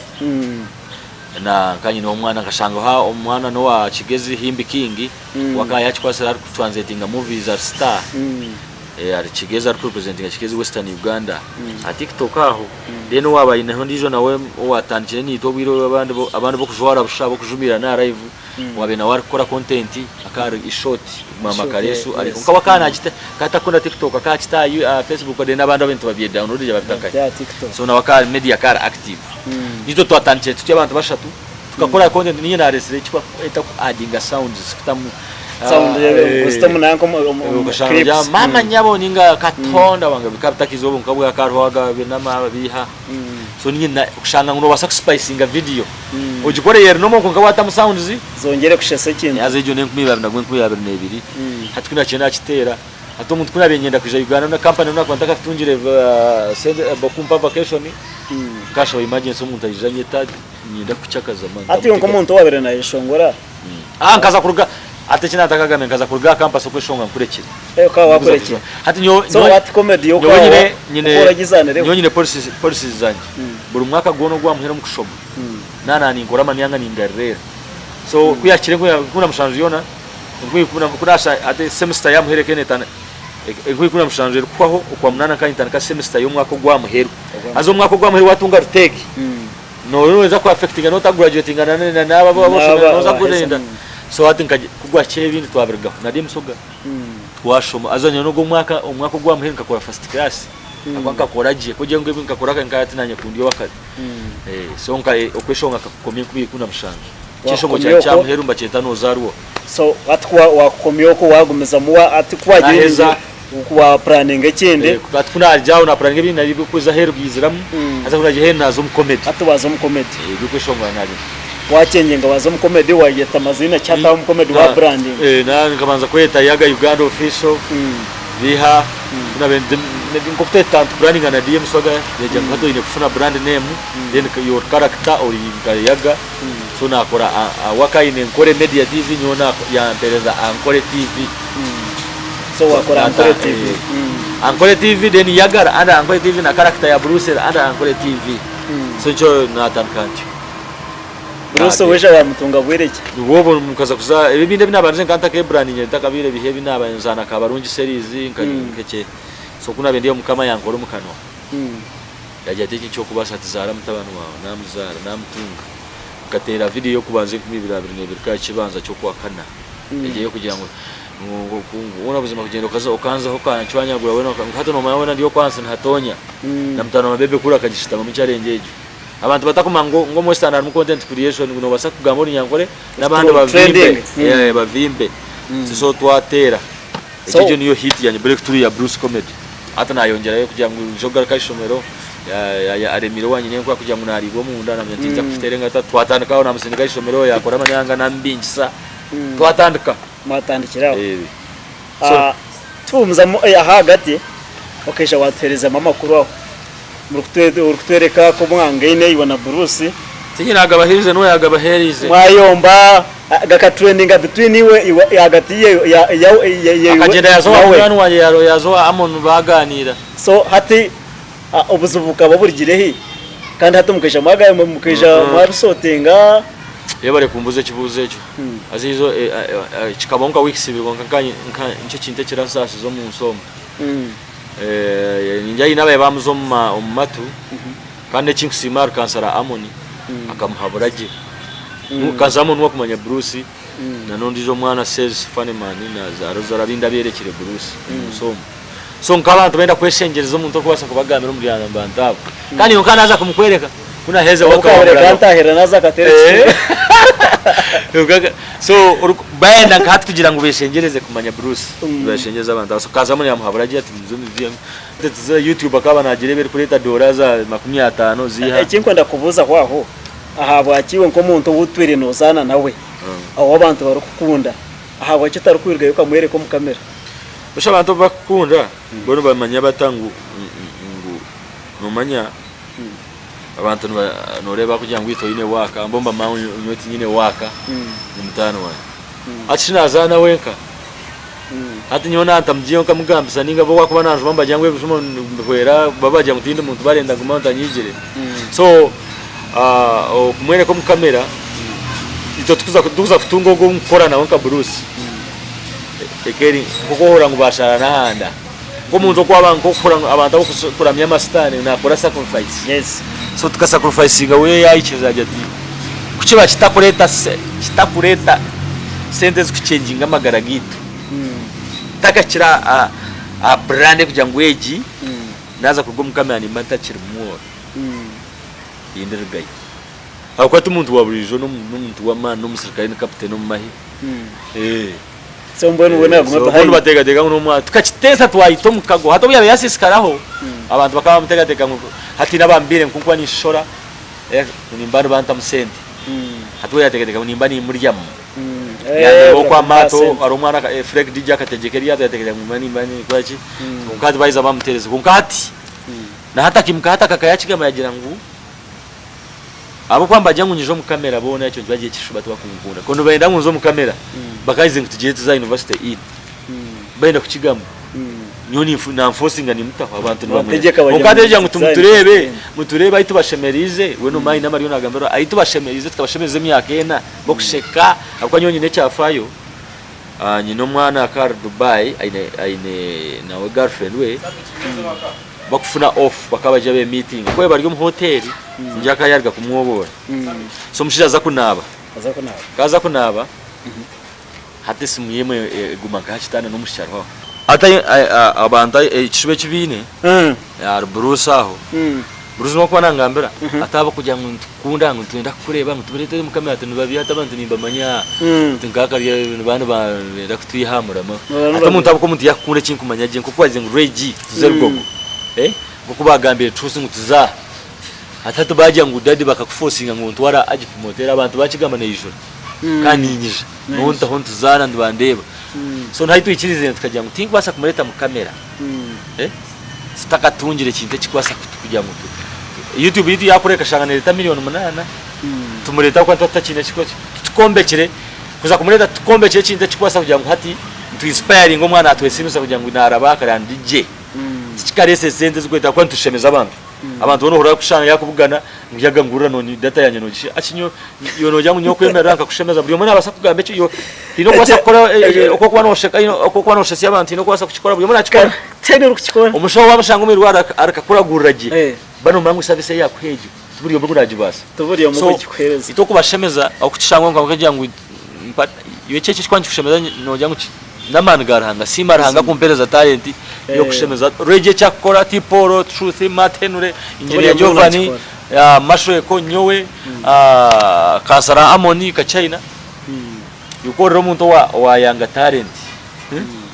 Nka nyine omwana nkashangaho omwana n'owa Kigezi Himbi King we akaba yakikwatsire ari kutranslatinga movies ari star. Ari Kigezi ari kurepresentinga Kigezi Western Uganda aha TikTok aho. Then owaaba aineho ondiijo nawe owatandikire naitwe obwire obu abandi abandi b'okujwara busha ab'okujumiirana aha live owaabaire nawe arikukora content akaba ari short Maama Karesu ariho. Kwonka we akaba naagita akaba atarikukunda TikTok akaba agita aha Facebook then abandi abantu babye downloadinga babita nkahe. So nawe akaba ari media akaba ari active. Itwe twatandikire tutyo abantu bashatu. Tukakora content niinye naresire eki bakweta ku addinga sounds kutamu Sound kuzitamu nanka omu okashanga ori clips. maama nyabo ninga katonda wange bikaba bitakiza obu nka bwa kariho aga binama ababiiha so niinye kushanga ngu nobasa kusipayisinga video ogikore eri normal kwonka watamu sounds Zongere kushesa ekintu. Haza egyo n'enkumi ibiri nagwo enkumi abiri n'ebiri hati ku nakyo nakiteera hati omuntu ku nabiire niinyenda kwija Uganda na company nakuba ntakatungire sente bakumpa vacation nkashaba emergency omuntu aija anyeta Niinyenda kukucakaza man. Hati iwe nk'omuntu owaabaire naayeshongora. Ah nkaza kuruga hati eki naatakagambire nkaza kuruga aha campus okweshonga nkurekire. Eh okaba waakurekire. Hati nyowe So hati comedy yo nyowe okaba nyine nyine oku oragizaanireho. nyowe nyine policies policies zangye. Buri mwaka gwona ogwa muheru omu kushoma na naaninkora amani ningarira. So ku yaahikire 17 yoona enkumi hati semester y'aha muheru ekaba neetandika enkumi 17 erikuhwaho okwa munaana nkaba nintandika semester y'omwaka ogwa muheru. Haza omwaka ogwa muheru waatunga retake. Noza ku affectinga nota graduatinga na naaba abu Naaba noza abaheza kurenda so hati nka kugwakira ebindi twabirugaho narya emisoga twashoma haza nyowe n'ogwo omwaka omwaka ogwamuheru nkakora first class ahakuba nkakora gye kugira ngu nkakora nka hati nanye kundi owakare so nka okweshonga nkakukomya enkumi ikumi na mushanju ekyeshongo Wakukomya kyangye okwo kyamuheru nibakyeta nozarwa. So hati ku wakukomya okwo wagumizamu hati ku wagira Naheza. Ku wa puraninga ekindi. Hati ku naarugye aho naapuraninga ebindi nari ebirikuza aheeru byiziramu, haza ku naagire aheeru naaza omu comedy. Hati waaza omu comedy. Eby'okweshongora naabireka. Waakyengyeenga waaza omu comedy, waayeta amaziina ki hati aho omu comedy wa brandinga? Nkabanza kweyeta Yaga Uganda Official, Riha, ku naabaire ndi nk'oku tweta nituburaninga na DM Swaga, yaagira ngu hati oine kufuna brand name, then your character ori nka Yaga, so naakora we akaba aine Nkore Media TV nyowe yampereza Ankore TV. So wakora Ankole TV. Ankole TV then Yagara under Ankole TV na character ya Bruce under Ankole TV. So nikyo natandika ntyo. Bruce weija wamutunga bwire ki? Nibwo obwo mukaza kuza ebi ebindi ebi nabandize nka ntakebrandingire ntakabiire biha ebi naba nzaana Kabarungi series nka nkekye so ku nabiire ndi aho mukama yankora omu kanwa yagira ati eki nikyokubaasa ati zaara mutabani waawe namuzaara namutunga nkateera video yokubanza 2022 ka kibanza kyokwakana egyo eyokugira ngu Hoona buzima kugyenda okaza okanzaho okancwanyagura weena hati noomanya weena ndi okwansi nihatonya na mutaano wa Bebe Cool akagishutamamu challenge egyo. Abantu batakumanya ngu ngu omu Western harimu content creation ngu noobaasa kugamba Orunyankore n'abandi bavimbe Trending. Eh, bavimbe. So twateera. So- Egyo egyo niyo hit yangye breakthrough ya Bruce Comedy. Hati naayongyerayo kugira ngu nyije kugaruka aha ishomero ya- ya- ya- aremire owangye nyenkora kugira ngu naariibwa omunda naamanya nti ninza kuteera engata twatandika aho naamusindika aha ishomero yaakora amanyanga naamubingisa twatandika. Mwatandikira aho. Eh, Ah, Tuhumuzamu eh, aha hagati okaija watuheerezamu amakuru aho Murikutwe- orikutwereka ku mwangaine iwe na Bruce Tinye nagabaherize n'owe yagabahereize. mwayomba ah, gakatrendinga between iwe iwe hagati ye ya ya ya ya Akagyenda yaza owa nawe. munywani wangye ya- yaza owa Amon baagaaniira. So hati ah, obuzibu bukaba burugire hi kandi hati mukaija mwaga mukaija mwabisotinga Yebare kumbuza ekibuuzo ekyo. Haza eizo kikabaho nka weeks ibiri kwonka nka nka nikyo kintu ekiransaasiza omu nsi omu. Ningira haine ababaire bamuza omu ma omu matu kandi ekinkusiima ahari kansara Amon akamuhabura gye. Kansara Amon niwe akumanya Bruce na n'ondiijo omwana Sez Funnyman na hariho abindi abeerekire Bruce omu nsi omu. So nk'abantu benda kweshengyereza omuntu orikubaasa kubagambira omuri aba bantu abo. Kandi iwe nka naaza kumukwereka ku naheeza we Okabureka akababurayo. ntahirira naza akateera ekituuro. So oriku- benda nka hati kugira ngu beshengyereze kumanya Bruce. Beshengyereze abantu abo. So kazamu yamuhabura agira ati muze muze tuze YouTube akaba nagira ebi erikureeta doora za 50 ziiha. Ekinkwenda kubuuzaho aho, ahabwaki iwe nk'omuntu ou otwire noozaana nawe, ou abantu barikukunda, ahabwaki otarikwirugayo okamwereka omu kamera? Busha abantu obu bakukunda bo nibamanya bata ngu ngu nomanya abantu noreeba bakugira ngu itwe oyine waaka bo nibamanya ngu nyowe tinyine waaka ni mutaani wangye. Hati shi nazaana wenka? Hati nyowe nantamugiyeho nkamugambisa ninga bo wakuba nanjuma nibagira ngu ebijuma nibihwera baba bagira ngu tindi muntu barenda ngume aho ntanyigire. So okumwereka omu kamera itwe tikuza kutunga ogwo owukukora nawe nka Bruce. Eka eri nk'oku ohurira ngu baashara n'ahanda. Nk'omuntu oku aba nk'okuhurira ngu abantu abarikuramya amasitaane naakora sacrifice. Yes. So tukasacrificinga we yaikiriza yaagira ati ku kiba kitakureeta se kitakureeta sente ezikuchenginga amagara gaitu, takakira aha aha brand ekugira ngu egi naaza kuruga omu kamera nimba ntakiri mworo, tindi rugayo. Ahabw'okuba ti muntu wa buriijo n'omuntu w'amaani n'omusirikare ni kaputeni omu mahe. So mbwenu we naguma So behind. nibateekateeka ngu n'omwana tukakiteesa twahita omukago hati obu yaabaire yasiisikaraho abantu bakaba bamuteekateeka ngu hati haine abambiire ngu ku nkuba ninshora ngu nimba nibantamu sente hati we yaateekateeka ngu nimba nimuryamu Yandeeba oku amaato hariho omwana Fred DJ akategyeka eryato yaateekateeka ngu nimba nimba ninkora ki kwonka hati baaheza bamuteereza kwonka hati na hati akaimuka hati akaka yaakigamba yaagira ngu Ahabw'okuba nibagira ngu nyije omu kamera boona ekyo nikiba kiri ekishuba tibakunkunda. Ku nibenda ngu nze omu kamera bakaagize ngu tugyende tuze aha University Inn. Benda kukigamba. Nyowe ninfu nanfosinga nimutaho abantu nibamwenda. Nibategeka Kwonka bagira hati ngu ogira ngu tuze aha tumutureebe, University Inn. mutureebe ahi tubashemeriize, we noomanya aine amaryo naagambira ahi tubashemeriize tukabashemereza emyaka ena b'okusheka ahabw'okuba nyowe nyine ekyafaayo, nyine omwana akaba ari Dubai aine aine nawe girlfriend we, Bakufuna off bakaba bagye be meeting ku bari omu hotel ningira akaba yaruga kumwoboora so omushaija aza kunaaba ku aza kunaaba hati esimu ye emwe eguma nka aha kitanda n'omwishiki ariho aho. Hati abantu ekishuba eki baine ahari Bruce aho, Bruce niwe arikuba nangambira ati ahabw'okugira ngu nitukukunda ngu nitwenda kukureeba ngu tubareetere omu kamera ati nibabiiha ati abantu nimbamanya ati nkakarya nibaba nibenda kutwiha aha muramwa. Hati omuntu ahabw'okuba omuntu yaakukunda ekinkumanya gye nk'oku wagize ngu Ray G tuze Lugogo nk'oku baagambire Truth ngu tuze aha hati hati baagira ngu daddy bakakufosinga ngu ntware aha Agip Motel abantu baakigamba naijura kandi niinyija nontaho nituzaana nibandeeba so nahati twikirize tukagira ngu tinkubaasa kumureeta mu kamera. Tutakatungire ekintu ekikubaasa kugira ngu YouTube yaitu yakura ekashanga nereeta 8,000,000 tumureete ahabw'okuba nituba tutakiine ekikuba titukombekire kuza kumureeta tukombekire ekintu ekikubaasa kugira ngu hati nitu inspiringa omwana atwesiimisa kugira ngu naaraba aha akareba ndi gye tikikareese sente ezirikweta ahabw'okuba nitushemeza abantu. Abantu boona ohurira arikushanga yakubugana ngu yaga ngurira noni data yangye nogishe aci nyowe iwe nogira ngu nyowe kwemerera nkakushemeza buri omwe nabaasa kugamba eki iwe haine okubaasa kukora oku orikuba nosheka haine oku orikuba noshesya abantu haine okubaasa kukikora buri omwe nakikora. Tihaine orikukikora. Omushaho wamushanga omu irwariro akakuragurira gye ba nomanya ngu service ei yakuha egyo tiburi omwe oragibaasa. Tiburi omwe So orikugikuheereza. itwe okubashemeza okukishanga nka nkagira ngu mpa iwe eki ekikuba nikikushemeza nogira ngu ki N'amaani ga Ruhanga. Siima Ruhanga kumpereza talent y'okushemeza. Reggie eki akukora, T Paul, Truth, Matt Henry, Engineer Giovanni, Mashweko, nyowe, Kansara Amon, Kachina. Yukorera omuntu owayanga talent.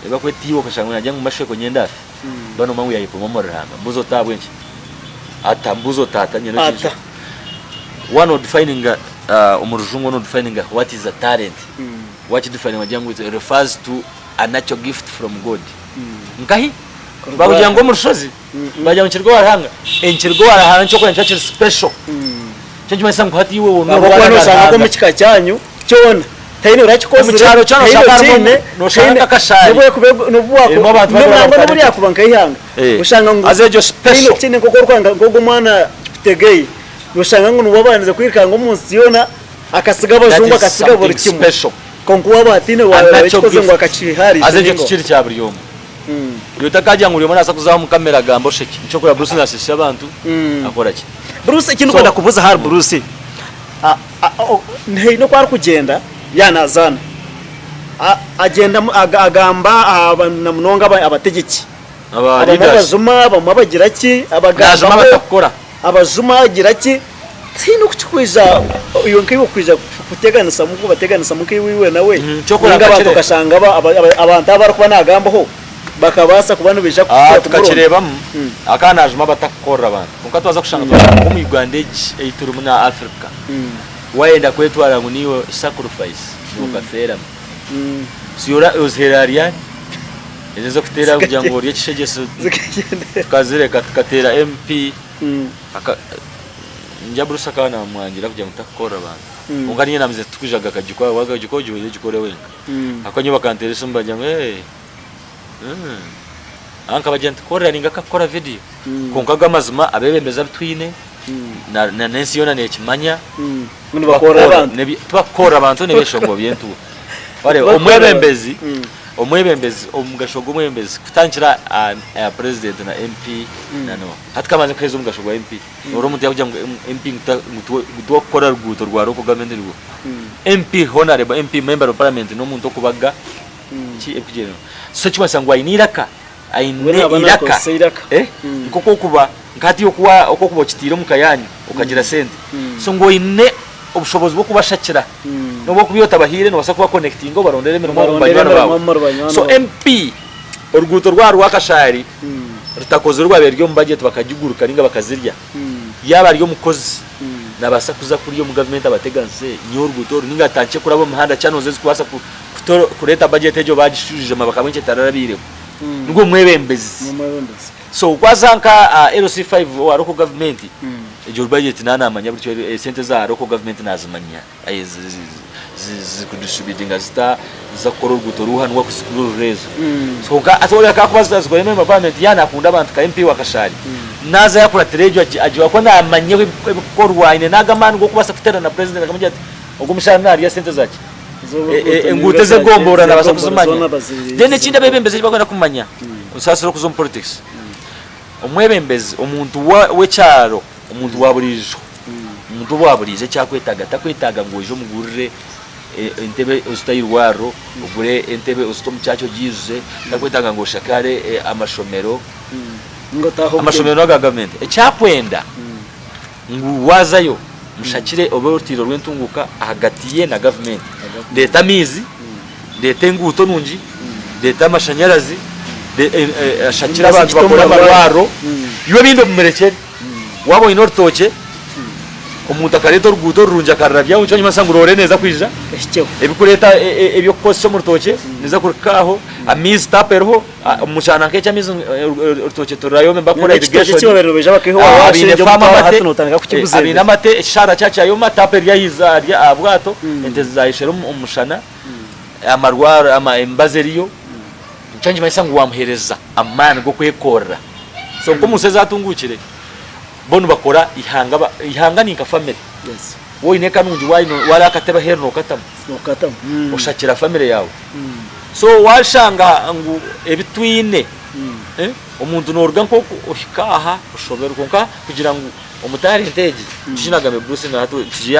Ebakweta iwe okashanga nagira ngu Mashweko nyenda afe. Ba nomanya ngu yayepima omuri Ruhanga. Mbuza oti ahabw'enki? Ata mbuza oti ata nyine Ata. One odefininga omu rujungu one odefininga what is a talent. Wakidefininga wagira ngu it refers to a natural gift from God. Nkahi? Bakugira ngu omu rushozi, bagira ngu nikiruga owa Ruhanga. Nikiruga owa Ruhanga nikyo orikureeba nikiba kiri special. Nikyo nikimanyisa ngu hati iwe Ahabw'okuba norwana na noshanga Ruhanga. nk'omu kika kyanyu kyona tihaine orakikozire, Omu kyaro kyona tihaine noshanga harimu okiine, noshanga tihaine nk'akashaari n'obu ekuba n'obu waku erimu abantu babiri nangwa n'obu abari talented. ryakuba nk'eihanga Eh. oshanga ngu Haza egyo tihaine special. okiine nk'oku orikwanga nk'ogu omwana Kiptegei noshanga ngu niwe wabandize kwirukanga omu nsi yoona Akasiga That abajungu is akasiga buri something kimwe. special. Kwonka waaba hataine A waareeba natural ekikoze ngu gift. akakiharisha Haza ekyo ninga. tikiri kya buri omwe. Iwe otakagira ngu buri omwe naabaasa kuza aha omu kamera agambe oshekye. Nikyo orikureeba Bruce naashesha abantu, akora ki. Bruce eki So, ndikwenda kubuuza ahari Bruce, haine oku arikugyenda yaaba naazaana, agyenda agamba aha na munonga abategyeki, aba abamwe leaders. abajuma, abamwe abagira ki, Naajuma abagambaho. abatakukora. Abajuma agira ki, Tihaine oku kirikwija iwe nkaiwe kwija kuteganisamu kubateganisamu nkaiwe iwe nawe, Kyokora nainga abantu nkakire. okashanga abantu abu arikuba naagambaho bakabaasa kuba nibaija Ah, kukukira kumuronda. tukakireebamu akaba naajuma abatakukorera abantu. Kwonka twaza kushanga twashanga nk'omu Uganda egi ei turimu na Africa, waayenda kwetwara ngu niiwe sacrifice, niiwe okafeeramu. Siora oziheera ahari ani? Ezo ez'okuteera kugira ngu orye ekishegyeso tukazireka tukateera MP. Aka Nja Bruce akaba namwangira kugira ngu takukorera abantu. Kwonka niinye namugira nti titukwijaga akagikora wagagikora ogihwere ogikore wenka. Ahakuba nyowe bakanteera esimu bangira ngu ee Aho nkabagira nti korera ninga akakukora video. Kwonka ago amazima abebembezi abu twine na na n'ensi yoona nekimanya Ngu nibakorera abantu. Tibakukorera abantu n'ebyeshongoro by'entuura. Wareeba Tibakukorera abantu. omwebembezi omwebembezi omugasho gw'omwebembezi kutandikira aha president na MP na no. Hati kabanze nkuheereze omugasho gwa MP. Noreeba omuntu yakugira ngu MP ngu tiwakukora ruguuto rwa local government rwo. MP honourable MP member of parliament n'omuntu okubaga ki ebikugyendererwa. So ekirikumanyisa ngu aine eiraka, aine We naaba eiraka naakozesa eiraka. Nk'oku orikuba nka hati oku orikuba okitiire omuka yaanyu okagira sente. So ngu oine obushobozi bw'okubashakira. N'obu orikuba otabahaire noobaasa kubakonekitinga obarondere emirimo omu Obarondere banywani emirimo baawe. omuri banywani So baawe. MP oruguuto rwaba rwa Kashaari rutakozirwe rwabaire ruri omu bajeti bakagiguruka ninga bakazirya, yaaba ari omukozi nabaasa kuza kuriya omu gavumenti abateganise nyowe oruguuto oru ninga atandikye kuraba omu mihanda channels ezikubaasa kureeta bajeti egyo bagishwijuma bakaba nki etararabaireho. Nigwo omwebembezi. So ku aza nka aha LC5 owa local gavumenti egyo bajeti naaba namanya buri kimwe esente eza local gavumenti nazimanya. Zikudistributinga zita niziza kukora oruguuto ruha niwe akuzikura orureezo. Kwonka ati oriya ka kuba zikora member of parliament yaaba nakunda abantu nka MP wa Kashari naza yakuratira egyo agiwe ahakuba namanya ebikukorwa aine nago amaani g'okubaasa kuteerana na president akamugira ati ogu omushaija narya sente zaki enguuto ez'egomborora nabaasa kuzimanya. Then ekindi abebembezi eki barikwenda kumanya osaasire okuza omu politics omwebembezi omuntu w'ekyaro omuntu wa buriijo Omuntu owa buriijo eki arikwetaaga, tarikwetaaga ngu oije omugurire entebe ozite aha irwariro, ogure entebe ozite omu church ogiijuze, tarikwetaaga ngu oshakare amashomero, amashomero n'aga gavumenti. Eki arikwenda ngu waazayo mushakire obe orutindo rw'entunguuka ahagati ye na gavumenti. Reeta amaizi, reeta enguuto nungi, reeta amashanyarazi, ashakire abantu bakore amarwariro, iwe ebindi obimurekyere. Waaba oine orutookye, omuntu akareeta oruguuto rurungi akarurabyaho nikyo nikimanyisa ngu roore neeza kwija, ebikureeta eby'okukozesa omu rutookye nibiza kuruka aho, amaizi taapu eriho, omu kyanda nk'ekyo amaizi orutookye tururayome nibakukora irrigation, abaine faamu amate, abaine amate ekishaara kyaba kyayoma taapu eri aha bwato, ente zaayeshera omu mushana, amarwariro emibazi eriyo, nikyo nikimanyisa ngu waamuheereza amaani g'okwekorera. So nk'omu nsi ezatunguukire. Bo nibakora eihanga eihanga ni nka family. Waaba oine eka nungi wareeba akatebe aheeru nokatamu oshakira family yaawe. So washanga ngu ebi twine omuntu noruga nkoku ohika aha oshoberwe kwonka kugira ngu omu talent egi nikyo eki nagambire Bruce na hati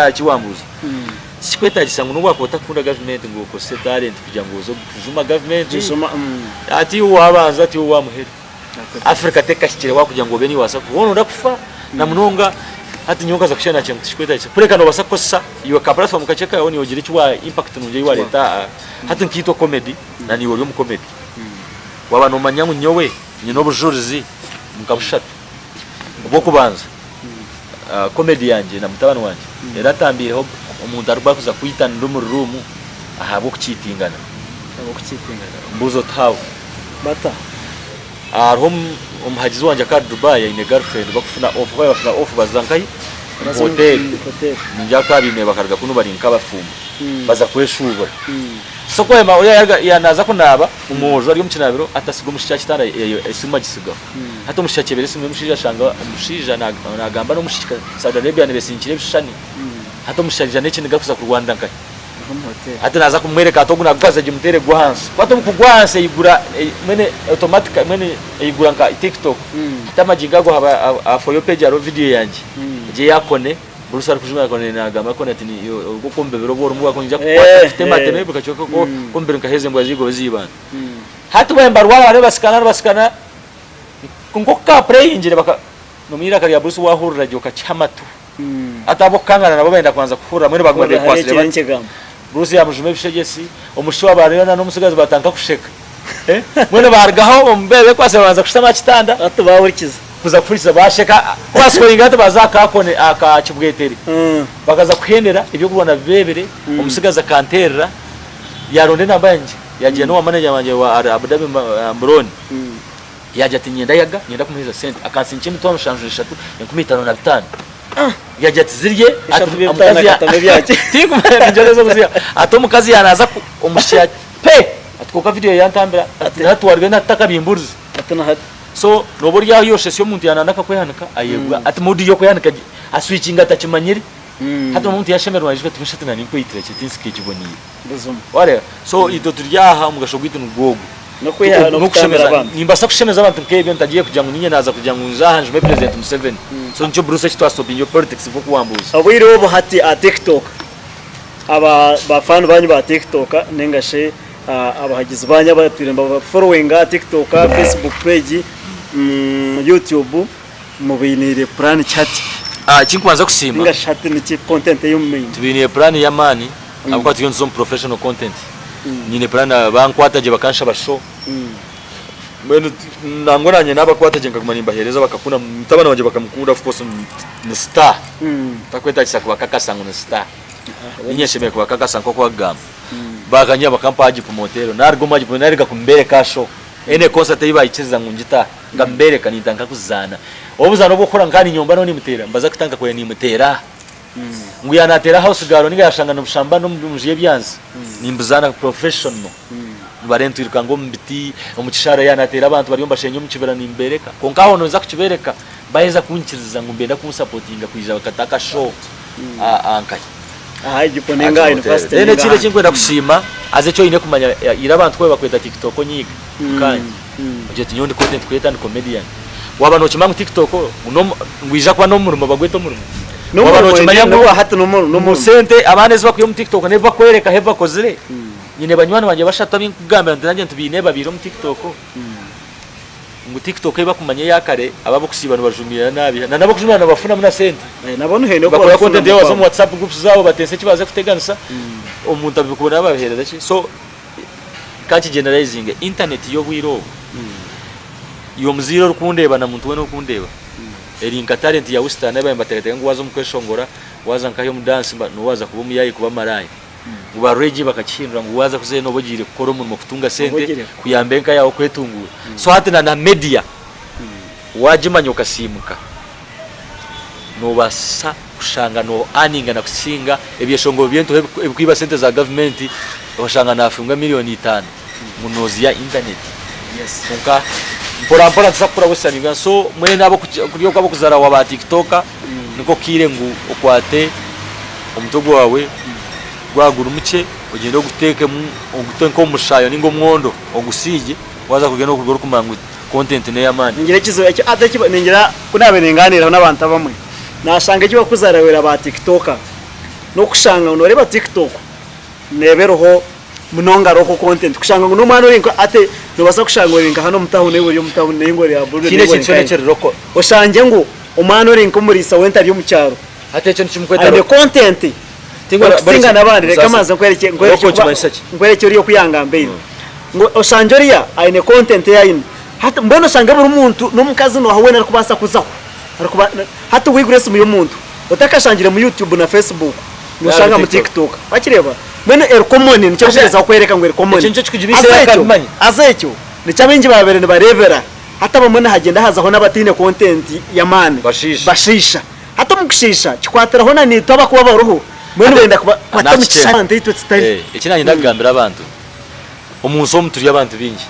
eki wambuuza tikikwetagisa ngu nobu wakuba otakukunda gavumenti ngu okozese talent kugira ngu oze kujuma gavumenti hati iwe wabanza tiiwe wamuheru. Africa tekahikire wakugira ngu obe niiwe wabaasa kufa. Woona orikuba kufa na munonga hati nyowe nkaza kushana nakyo ngu tikikwetagisa. Kureka nobaasa kukozesa iwe ka platform kakye kaawe niiwe ogira eki wa impact nungi ei wareeta hati nkaitwe comedy na niiwe ori omu comedy. Waaba nomanya ngu nyowe nyine obujurizi nka bushatu. Obw'okubanza comedy yangye na mutabani wangye eratambiireho omuntu arikuba kuza kwita ndi omuri room ahabw'okukiitingana. Mbuuza oti how? Bata? Hariho omuhagizi wangye akaba ari Dubai aine girlfriend bakufuna off ku bafuna off baza nkahi? Omu hoteri. Ningira bakaba baine bakaruga kunu bari nk'abafumbo baza kweshuubura. So ku oriya naaza kunaaba omwojo ari omu kinaabiro atasiga omushiki aha kitanda esimu agisigaho. Hati omushiki akyebera esimu y'omushaija ashanga omushaija naagamba n'omushiki Saudi Arabia nibeesinkira ebishushani. Hati omushiki aija n'ekiniga kuza kurwanira nkahi? Hati naaza kumwereka ati ogu nagukaza gimuteere gwe ahansi. Ku hati omu kugwa ahansi eyigura mbwenu automatically mbwenu eyigura nka TikTok. Hati amagingo ago aha for you page hariho video yangye egi eya Kone, Bruce arikujumira Kone naagamba Kone ati oku omu bibira obu orimu niinyija kukukwata nkutemateme buri kacweka k'omubiri nkaheza embwa z'eigobe ez'eibanda. Hati bwanyima barwara bariyo nibasikana nibasikana nk'oku kaapureyingire baka nomu eiraka rya Bruce waahurira gye okakiha amatu. Hati ab'okukangana nabo benda kubanza kuhurira mbwenu baguma Kuhurira hariyo bekwatsire ekiri bati. ekigambo. Bruce yamujuma ebishegyesi, omushiki waaba ariyo na n'omutsigazi batandika kusheka. Eh, mbwenu barugaho omu be bekwatsire babanza kushutama aha kitanda Hati baahurikiza. kuza kuhurikiza basheka. Ku basikoringa hati baza aha kakone aka Kibwetere. Bakaza kuhendera eby'okurwana bibebire, omutsigazi akanterera yaronda enamba yangye yagira n'owa manager wangye wa Abu Dhabi Mburoni. Yaagira ati, Niinyenda Yaga, niinyenda kumuheereza sente. Akantsinkira emitwaro 73, 55,000. Yaagira ati, Zirye. Ati, Eshatu by'ebitaano omukazi ya- akatamu ebyakye. Tinkumanya ningyenda eza kuziha. Ati omukazi yaanaaza ku omushiki ati, pe! Ati kwonka vidiyo yantambira. Ati na hati waarugayo na hati takabimburize. Hati na hati. So nooba ori aho yoshesya omuntu yaananda akakwehanika, ayebwa. Ati mood y'okwehanika gi- aswikinga atakimanyire. Hati omuntu yaashemererwa naijuka ati, Busha ati na ninkweyitira ki? Tinsika ekiboniire. Buzima. Waareeba? So itwe turi aha omugasho gwaitu nigwo ogwo. N'okwihaho n'okutambira N'okushemeza abantu. nimbaasa kushemeza abantu nk'ebyo ntagiye kugira ngu niinye naaza kugira ngu nze aha njume President Museveni. So nikyo Bruce eki twastopingira politics nk'oku wambuuza. Obwire obu hati aha TikTok aba ba fan banyu ba TikTok ninga shi abahagizi banyu abatwire nibaba followinga aha TikTok, Facebook page, YouTube mubainiire plan ki hati? Ekinkubanza kusiima. Ninga shi hati niki content ei mubainiire? Tubainiire plan y'amaani ahabw'okuba turiyo nituza omu professional content. Nyine plan bankwata gye bakanshaba show. Mbwenu nangwa nanye nabakwata gye nkaguma nimbahereza bakakunda mutabani wangye bakamukunda of course ni star. Takwetagisa kubakakasa ngu ni star. Ninye nshemereire kubakakasa nk'oku bakugamba. Bakanyija bakampa aha Jipu Motel naruga omu Jipu naruga kumubereka aha show. Any concert ei baikiriza ngu ngitaahe nkamubereka nintandika kuzaana. Obuzaano obw'okukora nka ninyomba nawe nimuteera mbaza kutandika kureba nimuteera aha. Ngu yaaba naateera house girl ninga yaashanga nibushambana omu nju y'ebyanzi, nimbuzaana professional. Nibareeba nitwirukanga omu biti, omu kishara yaaba naateera abantu bariyo nibashenya omu kibira nimbeereka. Kwonka aho noza kukibeereka baaheza kunyikiriza ngu nibenda kunsapotinga kwija bakata aka show nkahi? Aha Egipo ninga aha university Then ninga ekindi ahandi. eki ndikwenda kusiima, haza eki oine kumanya ira abantu ku babakweta TikTok onyiiga mukanya. Ogira oti nyowe ndi content creator ndi comedian. Waaba nookimanya ngu TikTok ngu ija kuba n'omurimo bagwete omurimo. Waaba N'omurimo nookimanya ngu n'obwa hati n'omurimo. ngu sente abaana ezi bakwiha omu TikTok n'ebi bakworeka ebi bakozire. Nyine banywani bangye bashatu abu nkugambira nti nangye nti baine babiire omu TikTok. Ngu TikTok ei bakumanya eya kare abo abokusiiba nibajumirira nabi na n'abokujumirira nibafunamu na sente. Nabo nihaine oku Bakora content barikufunamu yaabo baza omu okwabo. WhatsApp groups zaabo bateesa eki baaza kuteganisa omuntu abikubona babihereza ki so ka nkigeneralizinge internet y'obwire obu iwe omuzaire orikundeeba na muntu weena orikundeeba eri nka talent ya Sitaane ei baabaire nibateekateeka ngu waaza omu kweshongora waaza nkahi omu dance niwe waaza kuba omuyaayi kuba maraaya. Ngu ba Reggie bakakihindura ngu waaza kuza nooba ogiire kukora omurimo kutunga sente kuyamba enka yaawe kwetunguura. So hati na na media waagimanya okasiimuka noobaasa kushanga no earninga na kusinga ebyeshongoro by'entuuha ebikwiba sente za gavumenti okashanga naafunga miriyoni itaano ngu nooziha intaneti. Kwonka. Mpora mpora nituza kukura Western Uganda so mwena abokuri okwo abokuzarawa ba tiktoker niko kiire ngu okwate omutwe gwawe gwaba guri mukye ogyende ogutekemu ogute nkomumushayo ninga omwondo ogusiigye waza kurugayo noruga orikumanya ngu content neyamani. Ningira ekizibu eki hati eki ningira ku naabaire ningaaniiraho n'abantu abamwe naashanga eki barikuzarawira ba tiktoker n'okushanga ngu nooreeba tiktok neeba eriho munonga hariho content kushanga ngu n'omwana ori nka ate noobaasa kushanga ori nka hanu omu tawuni iwe ori omu tawuni nainga ori aha border Tihaine nainga ori ekintu kyona nkahi ekiri local. oshangye ngu omwana ori nk'omuriisa w'ente ari omu kyaro Hati ekyo nikimukweta aine local. content erikusinga n'abandi reka manze nkwerekye nkwerekye Local kuba nikimanyisa ki? nkwerekye oriya oku yangambeire ngu oshangye oriya aine content ei aine hati mbwenu oshange buri muntu n'omukazi nooha weena arikubaasa kuzaho arikuba hati waigura esimu y'omuntu Otakashangire mu YouTube na Facebook, noshanga mu TikTok. Wakireeba? Mbwenu eri common nikyo ndikugyezaho kwereka ngu eri common. Ekyo nikyo kikugibiisa Haza eyaka ekyo, bimanya. haza ekyo nikyo abaingi baabaire nibareebera. Hati abamwe nihagyenda hazaho n'abataine content y'amaani. Bashiisha. Bashiisha. Hati omu kushiisha, kikwatiraho na naitwe abakuba baruho, mbwenu benda kuba kubata omu Nakikye. kishushani itwe tutari. Eh, eki naanye ndakugambira abantu, omu nsi omu turi abantu baingi,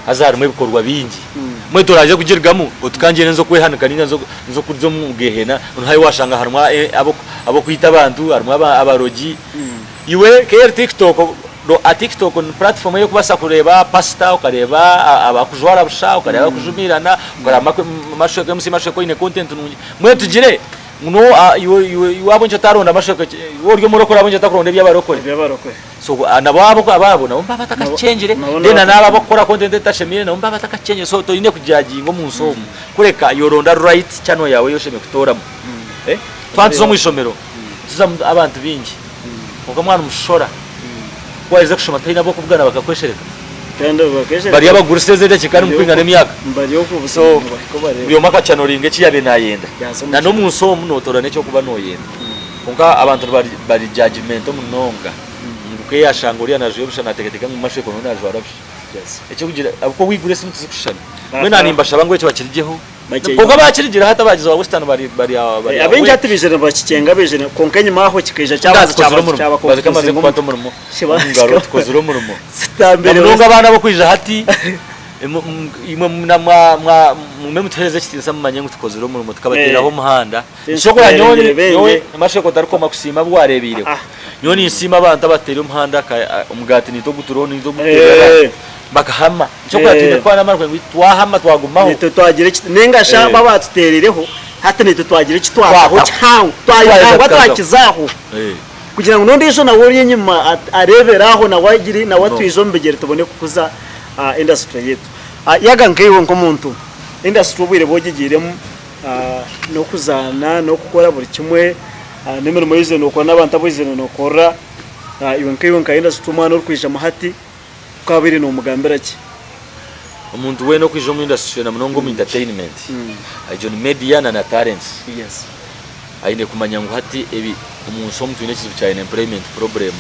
haza harimu ebikorwa bingi. Mbwenu toraije kugirugamu oti ka ngyende nze okwehanika ninga nze nze okurya omu gehena, nohayo washanga harimu ab'okwita abantu, harimu abarogi. Iwe nk'eri TikTok, TikTok ni platform ey'okubaasa kureeba pasita, okareeba abakujwara busha, okareeba abakujumiirana, okareeba Mashweka, MC Mashweka oine content nungi. Mbwenu tugire ngu iwe ahabw'enki otaronda Mashweka, iwe ori omurokore ahabw'enki otakuronda eby'abarokore? So nabo abo abaabo nabo nibaba batakakicengire, then na n'abo abakukora content etashemire nabo nibaba batakakicengire, so toine kujudginga omu nsi omu, kureka yoronda right channel yaawe ei oshemereire kutooramu. Twaba nituza omu ishomero, nituzamu abantu baingi, kwonka mwaba nimushora, ku waaheza kushoma tihaine ab'okubugana bakakweshereka, bari abagurusi ezi edakiika nimukwingana emyaka, so buri omwe akachanoringa eki yaabaire naayenda, na n'omu nsi omu nootoorana eki orikuba nooyenda. Kwonka abantu bari judgemental munonga ngu keyashanga oriya najwara busha natekateka ngu mumashweka nawe najwara busha ekyokugira ahabw'okuba wigura esimu tizikushushana mbwenu na nimbashaba ngu ekyo bakirigyeho kwonka bakirigireho hati abagizi ba western bari bari bari Abaingi hati baijire nibakikyenga baijire kwonka enyima aho kikaija kyabanza tukozire omurimo kyaba bazika maze confusinga kukwata omuntu omurimo omu ngaro tukozire omurimo Kitambire na munonga abaana abokwija hati imwe mugume mutuhereze ekitinisa mumanye ngu tukozire omurimo tukabateraho omuhanda. Nikyo nyowe nyowe masheko otarikoma kusiima abu wareebeireho. Nyowe ninsiima abantu abateire omuhanda omugaati naitwe ogu turiho naitwe ogu tuteire abantu bakahama. Nikyo kureba twine kuba n'amaani kugira ngu twahama twagumaho. Naitwe twagira eki ninga shi abo abaatutereireho hati naitwe twagira eki twataho kihango nangwa twakiza aho kugira ngu n'ondiijo nawe ori enyima areebere aho nawe agire nawe atwije omu bigyere tubone kukuza industry yaitu. Yaga nkaiwe nk'omuntu industry obwire obu ogigiiremu N'okuzaana, n'okukora buri kimwe, n'emirimo ei oizire nookora n'abantu abu oizire nookorera. Iwe nkaiwe nka industry omwana orikwijamu hati, ku waabaire noomugambira ki? Omuntu weena orikwija omu industry na munonga omu entertainment, egyo ni media na na talents, aine kumanya ngu hati ebi omu nsi omu twine ekizibu kya unemployment problem,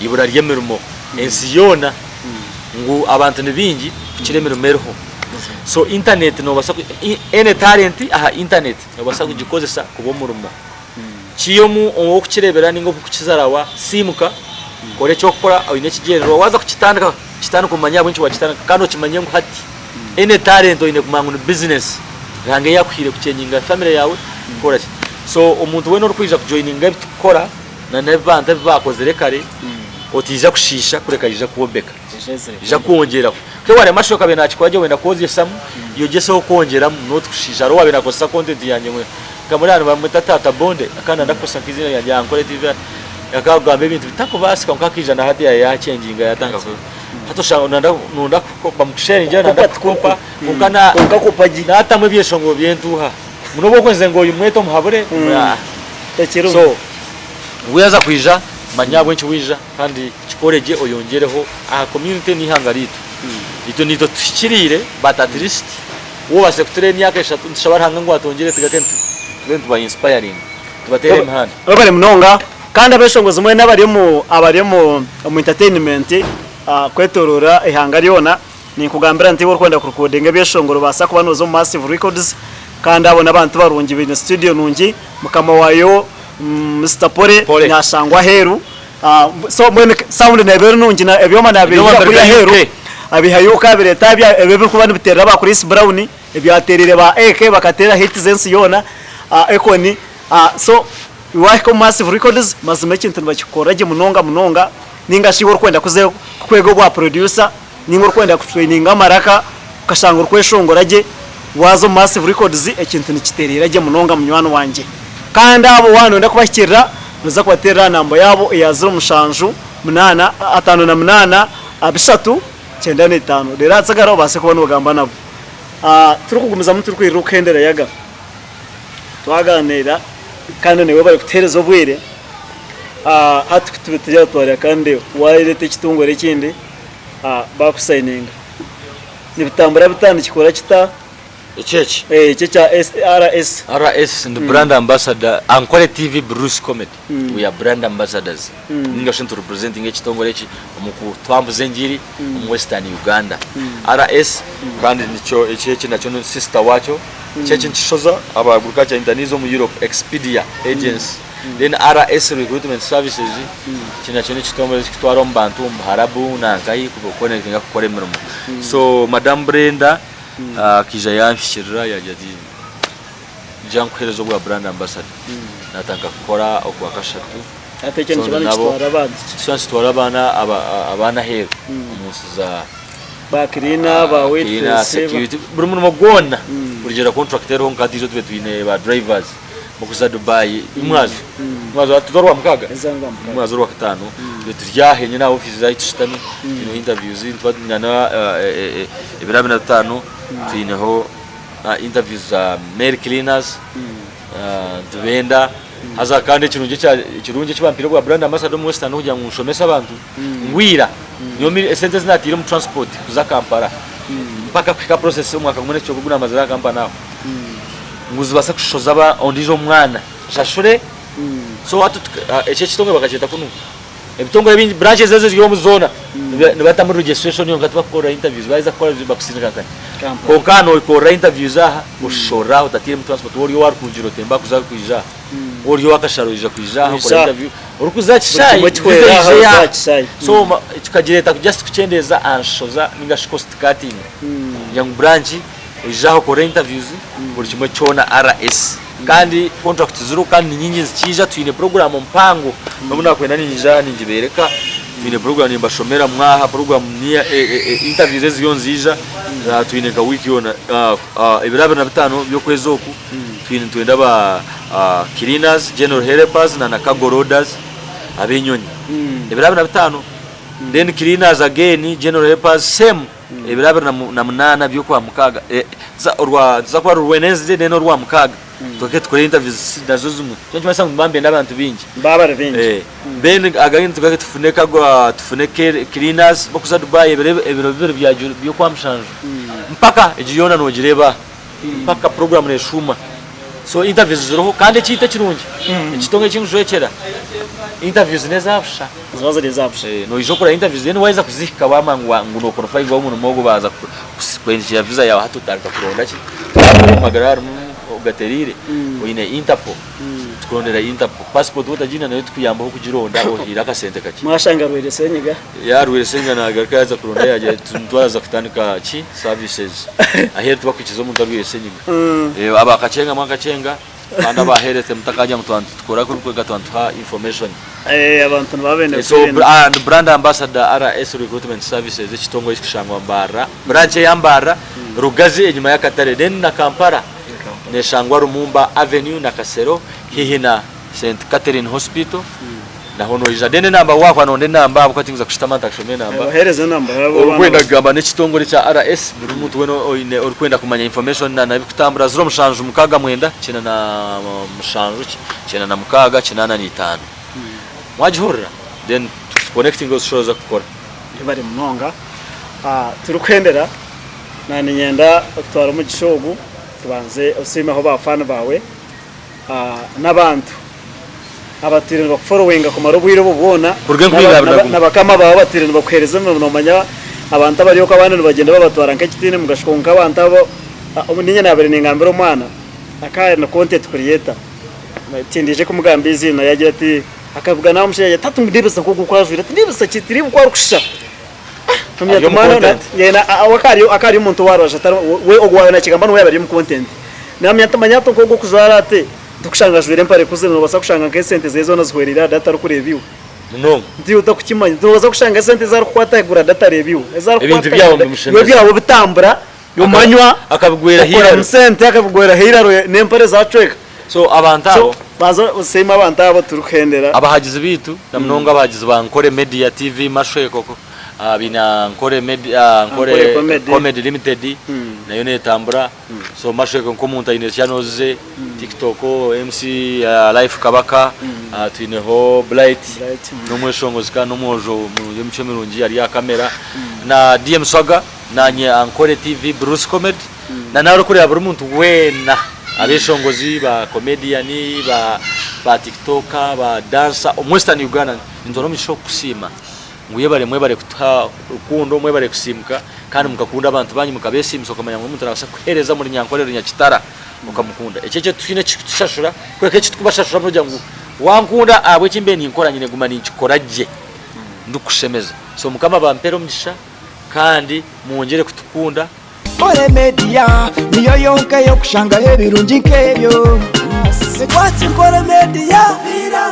eibura ry'emirimo ensi yoona, ngu abantu ni baingi kukira emirimo eriho. So internet nobasa any talent aha internet nobasa kugikozesa kuba omurimo. Kiyomu owokukirebera ninga okukizarawa simuka kora ekyokukora oyine ekigyendererwa waza kukitandika kitandike omanye ahabwenki wakitandika kandi okimanye ngu hati any talent oyine kumanya ngu ni business Ruhanga eyakuhaire kuchenginga family yawe kukoraki. So omuntu wena orikwija kujoininga ebitukukora na nebibantu ebibakozire kare otiija kushiisha kureka ija kwombeka. Ija kwongyeraho. Ku wareba Masho akabaire nakikora gye wenda kwozyesamu, yogyeseho kwongyeramu not kushiisha. Hariho owabaire nakozesa content yangye ngu nka muri aha nibamweta Taata Bonde akaba nayenda kukozesa nk'eiziina ryangye ankore TV akaba akugamba ebintu bitakubaasika kwonka akaija na hati yachenginga yatandika ku hati oshanga noyenda noyenda bamukusharingira nayenda kukukopa kwonka na Kwonka akopa gye. natamu ebyeshongoro by'entuuha ngu n'obu okwenzire ngu oyimwete omuhabure Tekirimu. so ngu yaaza kwija manya ahabw'enki waija. Kandi kikore gye oyongyereho aha community n'eihanga ryaitu. Itwe niitwe tuhikiriire but at least wobaase kutureeba emyaka eshatu nitushaba Ruhanga ngu atwongyere tugaruke tube nituba inspiring tubateere emihanda. Webare munonga kandi abeshongozi mwena abari omu abari omu omu entertainment kwetorora eihanga ryona ninkugambira nti iwe orikwenda kurekodinga ebyeshongoro obaasa kuba noza omu Massive Records kandi abo n'abantu barungi baine studio nungi mukama wayo Mister Pole Pole. nashangwa aheeru. So mbwenu sound neeba eri nungi na ebyoma Ebyoma naabiiha biri kuriya aheeru. UK. Abihayo okabireeta ebyo ebirikuba nibiteerera ba Chris Brown, ebyateereire ba AK bakateera hits z'ensi yoona, Akon, so waahika omu Massive Records mazima ekintu nibakikukorera gye munonga munonga nainga shi iwe orikwenda kuza kwega obwa producer nainga orikwenda kutureyininga amaraka okashanga orikweshongora gye, waaza omu Massive Records ekintu nikitereera gye munonga munywani wangye. Kandi abo waaba nooyenda kubahikiirira nooza kubateerera aha namba yaabo eya ziro mushanju munaana 58 3 95 reero ahatsigara obaase kuba noogamba nabo. Turikugumizamu turikwirira okuhendera yaga twagaaniira kandi naiwe bari kutuheereza obwire hati ku turi aha twareba kandi waareeta ekitongore ekindi baakusayininga nibitambura bita nikikora kita? Eki eki? Eki ekya RS. RS ndi brand ambassador Ankole TV Bruce Comedy we are brand ambassadors ninga shi nitu representinga ekitongore eki omu kutwambuza engiri omu western Uganda RS kandi nikyo eki eki nakyo ni sister wakyo eki eki nikishoza aba agriculture intaniize omu Europe Expedia agency then RS recruitment services eki nakyo nekitongore ekikutwara omu bantu omu Buharabu nankahi kuba connectinga kukora emirimo so madam Brenda Akaija yampikirira yaagira ati, Ija nkuheereze obwa brand ambassador. Naatandika kukora okwa kashatu. Hati ekyo So nikiba nabo nikitwara abantu ki? Nikyo nikitwara abaana aba- abaana aheeru omu nsi za Ba cleaner, ba cleaner, waitress, ba- security, buri murimo gwona. Kurugiirira contract eriho nka hati itwe tube twine ba drivers b'okuza Dubai omwazo. Omwazo hati turi Orwamukaaga? Eza Orwamukaaga. Omwazo Orwakataano tube turi aha henyine aha ofiisi zaahi tushutami twineho interviews nituba nana ebiro abiri na bitaano twineho interviews za male cleaners nitubenda haza kandi ekirungi ekirungi eki bampaire obwa brand ambassador omu Western n'okugira ngu nshomese abantu ngu ira nyowe esente ezi naataire omu transport kuza Kampala mpaka kuhika process omwaka gumwe n'ekicweka ogu naamazire aha kampani aho ngu zibaase kushoza ondiijo mwana nshashure so hati eki ekitongore bakakyeta kunu Ebitongore ebingi branches ezo eziri omu zoona nibatamu registration yonka tibakukorera interviews baheza kukora bakusindika nkahi kwonka aha nokorera interviews aha oshorora aha otatiiremu transport waaba ori owa Rukungiri otemba kuza kwija aha waaba ori owa Kasharo oija kwija aha okora interview orikuza aha kishaayi visa eije aha so tukagireeta just kukyendeeza aha nshoza ninga shi cost cutting kugira ngu branch oije aha okore interviews buri kimwe kyona RS. Kandi contract ziriho kandi ni nyingi nizikiija twine program mpango n'obu nakwenda ninyija ningibereka twine program nimbashomera mwaha program niya interviews eziriyo niziija twine nka week yoona ebiro 25 by'okwezi oku twine nitwenda ba cleaners, general helpers na na cargo loaders ab'enyonyi ebiro 25 then cleaners again general helpers same. Ebiro 28 by'Okwamukaaga, orwa nituza kuba ruri Wednesday then Orwamukaaga tugaruke tukore interviews nazo zimwe. Kyo nikimanyisa ngu nibaba nibenda abantu baingi. Nibaba bari baingi. Then again tugaruke tufune cargo tufune cleaners b'okuza Dubai ebiro ebiro bibiri bya by'Okwamushanju. Mpaka egi yoona noogireeba aha. Mpaka program neeshuuma. So interviews ziriho kandi ekintu ekirungi, ekitongore eki nkujwekyera, interviews n'eza busha. Ziba ziri eza busha. Noija okora interviews then waheza kuzihika wamanya ngu ngu no qualifyinga omurimo ogwo baaza kukwendikira visa yaawe hati otandika kuronda ki omu magara harimu ogatereire oine interpol tukurondera interpol passport waaba otagiine nayo tukuyambaho kugironda ohiire akasente kakye. Mwashanga arwaire senyiga. Yaaba arwaire senyiga nagaruka yaaza kuronda yaagira ati twaraza kutandika ki services aheeru tibakwikiza omuntu arwaire senyiga. Aba Kachenga mwakachenga. Kandi aba health mutakagira ngu twaba nitutukora kubi kureka twaba nituha information. Abantu nibaba benda So kwerinda. ndi brand ambassador RS Recruitment Services ekitongore ekikushangwa Mbarara, branch eya Mbarara, Rugazi enyima y'akatare then na Kampala neshangwa Lumumba Avenue Nakasero haihi na St Catherine Hospital naho noija. Then enamba waahwa nonda enamba ahabw'okuba tinkuza kushutama ntakashoma enamba. Bahereze enamba yabo Orikwenda kugamba n'ekitongore kya RS buri muntu weena oine orikwenda kumanya information na n'ebikutambura 0769 97 96 85 mwagihurira then tuconnectinge otushoboze kukora. Yebare munonga. Turikuhendera na niinyenda okutwara omugisha ogu tubanze osiimeho ba fan baawe. n'abantu abatwire nibakuforowinga kumara obwire obu bwona Kuruga enkumi ibiri abiri na gumwe. na bakama baawe abatwire nibakuheereza emirimo noomanya abantu abari okwo abandi nibagyenda babatwara nk'ekitiine mugasho kwonka abantu abo niinye naabaire ningambira omwana akaba ari content creator tindiije kumugamba eiziina yaagira ati akavuga nawe omushaija yaagira ati tata ngu ndeebesa nk'oku oku ajwaire ati ndeebesa ki ati reeba oku arikushusha. Ari omu content. Akaba ari omuntu owarubaju atari we ogwo waaba nakigamba niwe yaaba ari omu content. Namanya nti manya hati nk'ogu okujwara ati tokushanga ajwaire empare ekuzire nobaasa kushanga nk'esente zeye zoona zihwereire aha data arikureeba iwe. Munonga. Nti iwe tokukimanya. Nobaasa kushanga esente ezi arikukwata ahiguru data areeba iwe. Ezi Ebintu arikukwata byabo ahiguru nibimushemeza. iwe ebyawe bitambura omanywa Akabigwera okoramu hairaro. sente akabigwera hairaro n'empare zacweka. So abantu So abo. baza osiime abantu abo turikuhendera. Abahagizi baitu na munonga abahagizi ba Nkore Media TV Mashweko baine Nkore Media Nkore Nkore Comedy. Comedy Limited nayo netambura so Mashweko nk'omuntu aine channels ze TikTok MC Life Kabaka twineho Blight Blight, mm. n'omweshongozi kandi n'omwojo murungi w'emicwe mirungi ari aha kamera na DM Swaga nanye Ankore TV Bruce Comedy na nawe orikureeba buri muntu weena abeshongozi ba comedian ba ba tiktoker ba dancer omu western Uganda nitwara omugisha okukusiima ngu yebare mwebare kutuha rukundo mwebare kusiimuka kandi mukakunda abantu banyu mukabesiimisa okamanya ngu omuntu nabaasa kukuhereza omuri nyankore runyakitara okamukunda ekyo ekyo titwine ekikutushashura kureka ekitukubashashura nogira ngu wankunda ahabw'eki mbiire ninkora nyine kuguma ninkikora gye ndikukushemeza so mukama abampere omugisha kandi mwongyere kutukunda. Nkore Media niyo yonka ey'okushangaho ebirungi nk'ebyo. Twaki Nkore Media,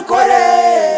Nkore.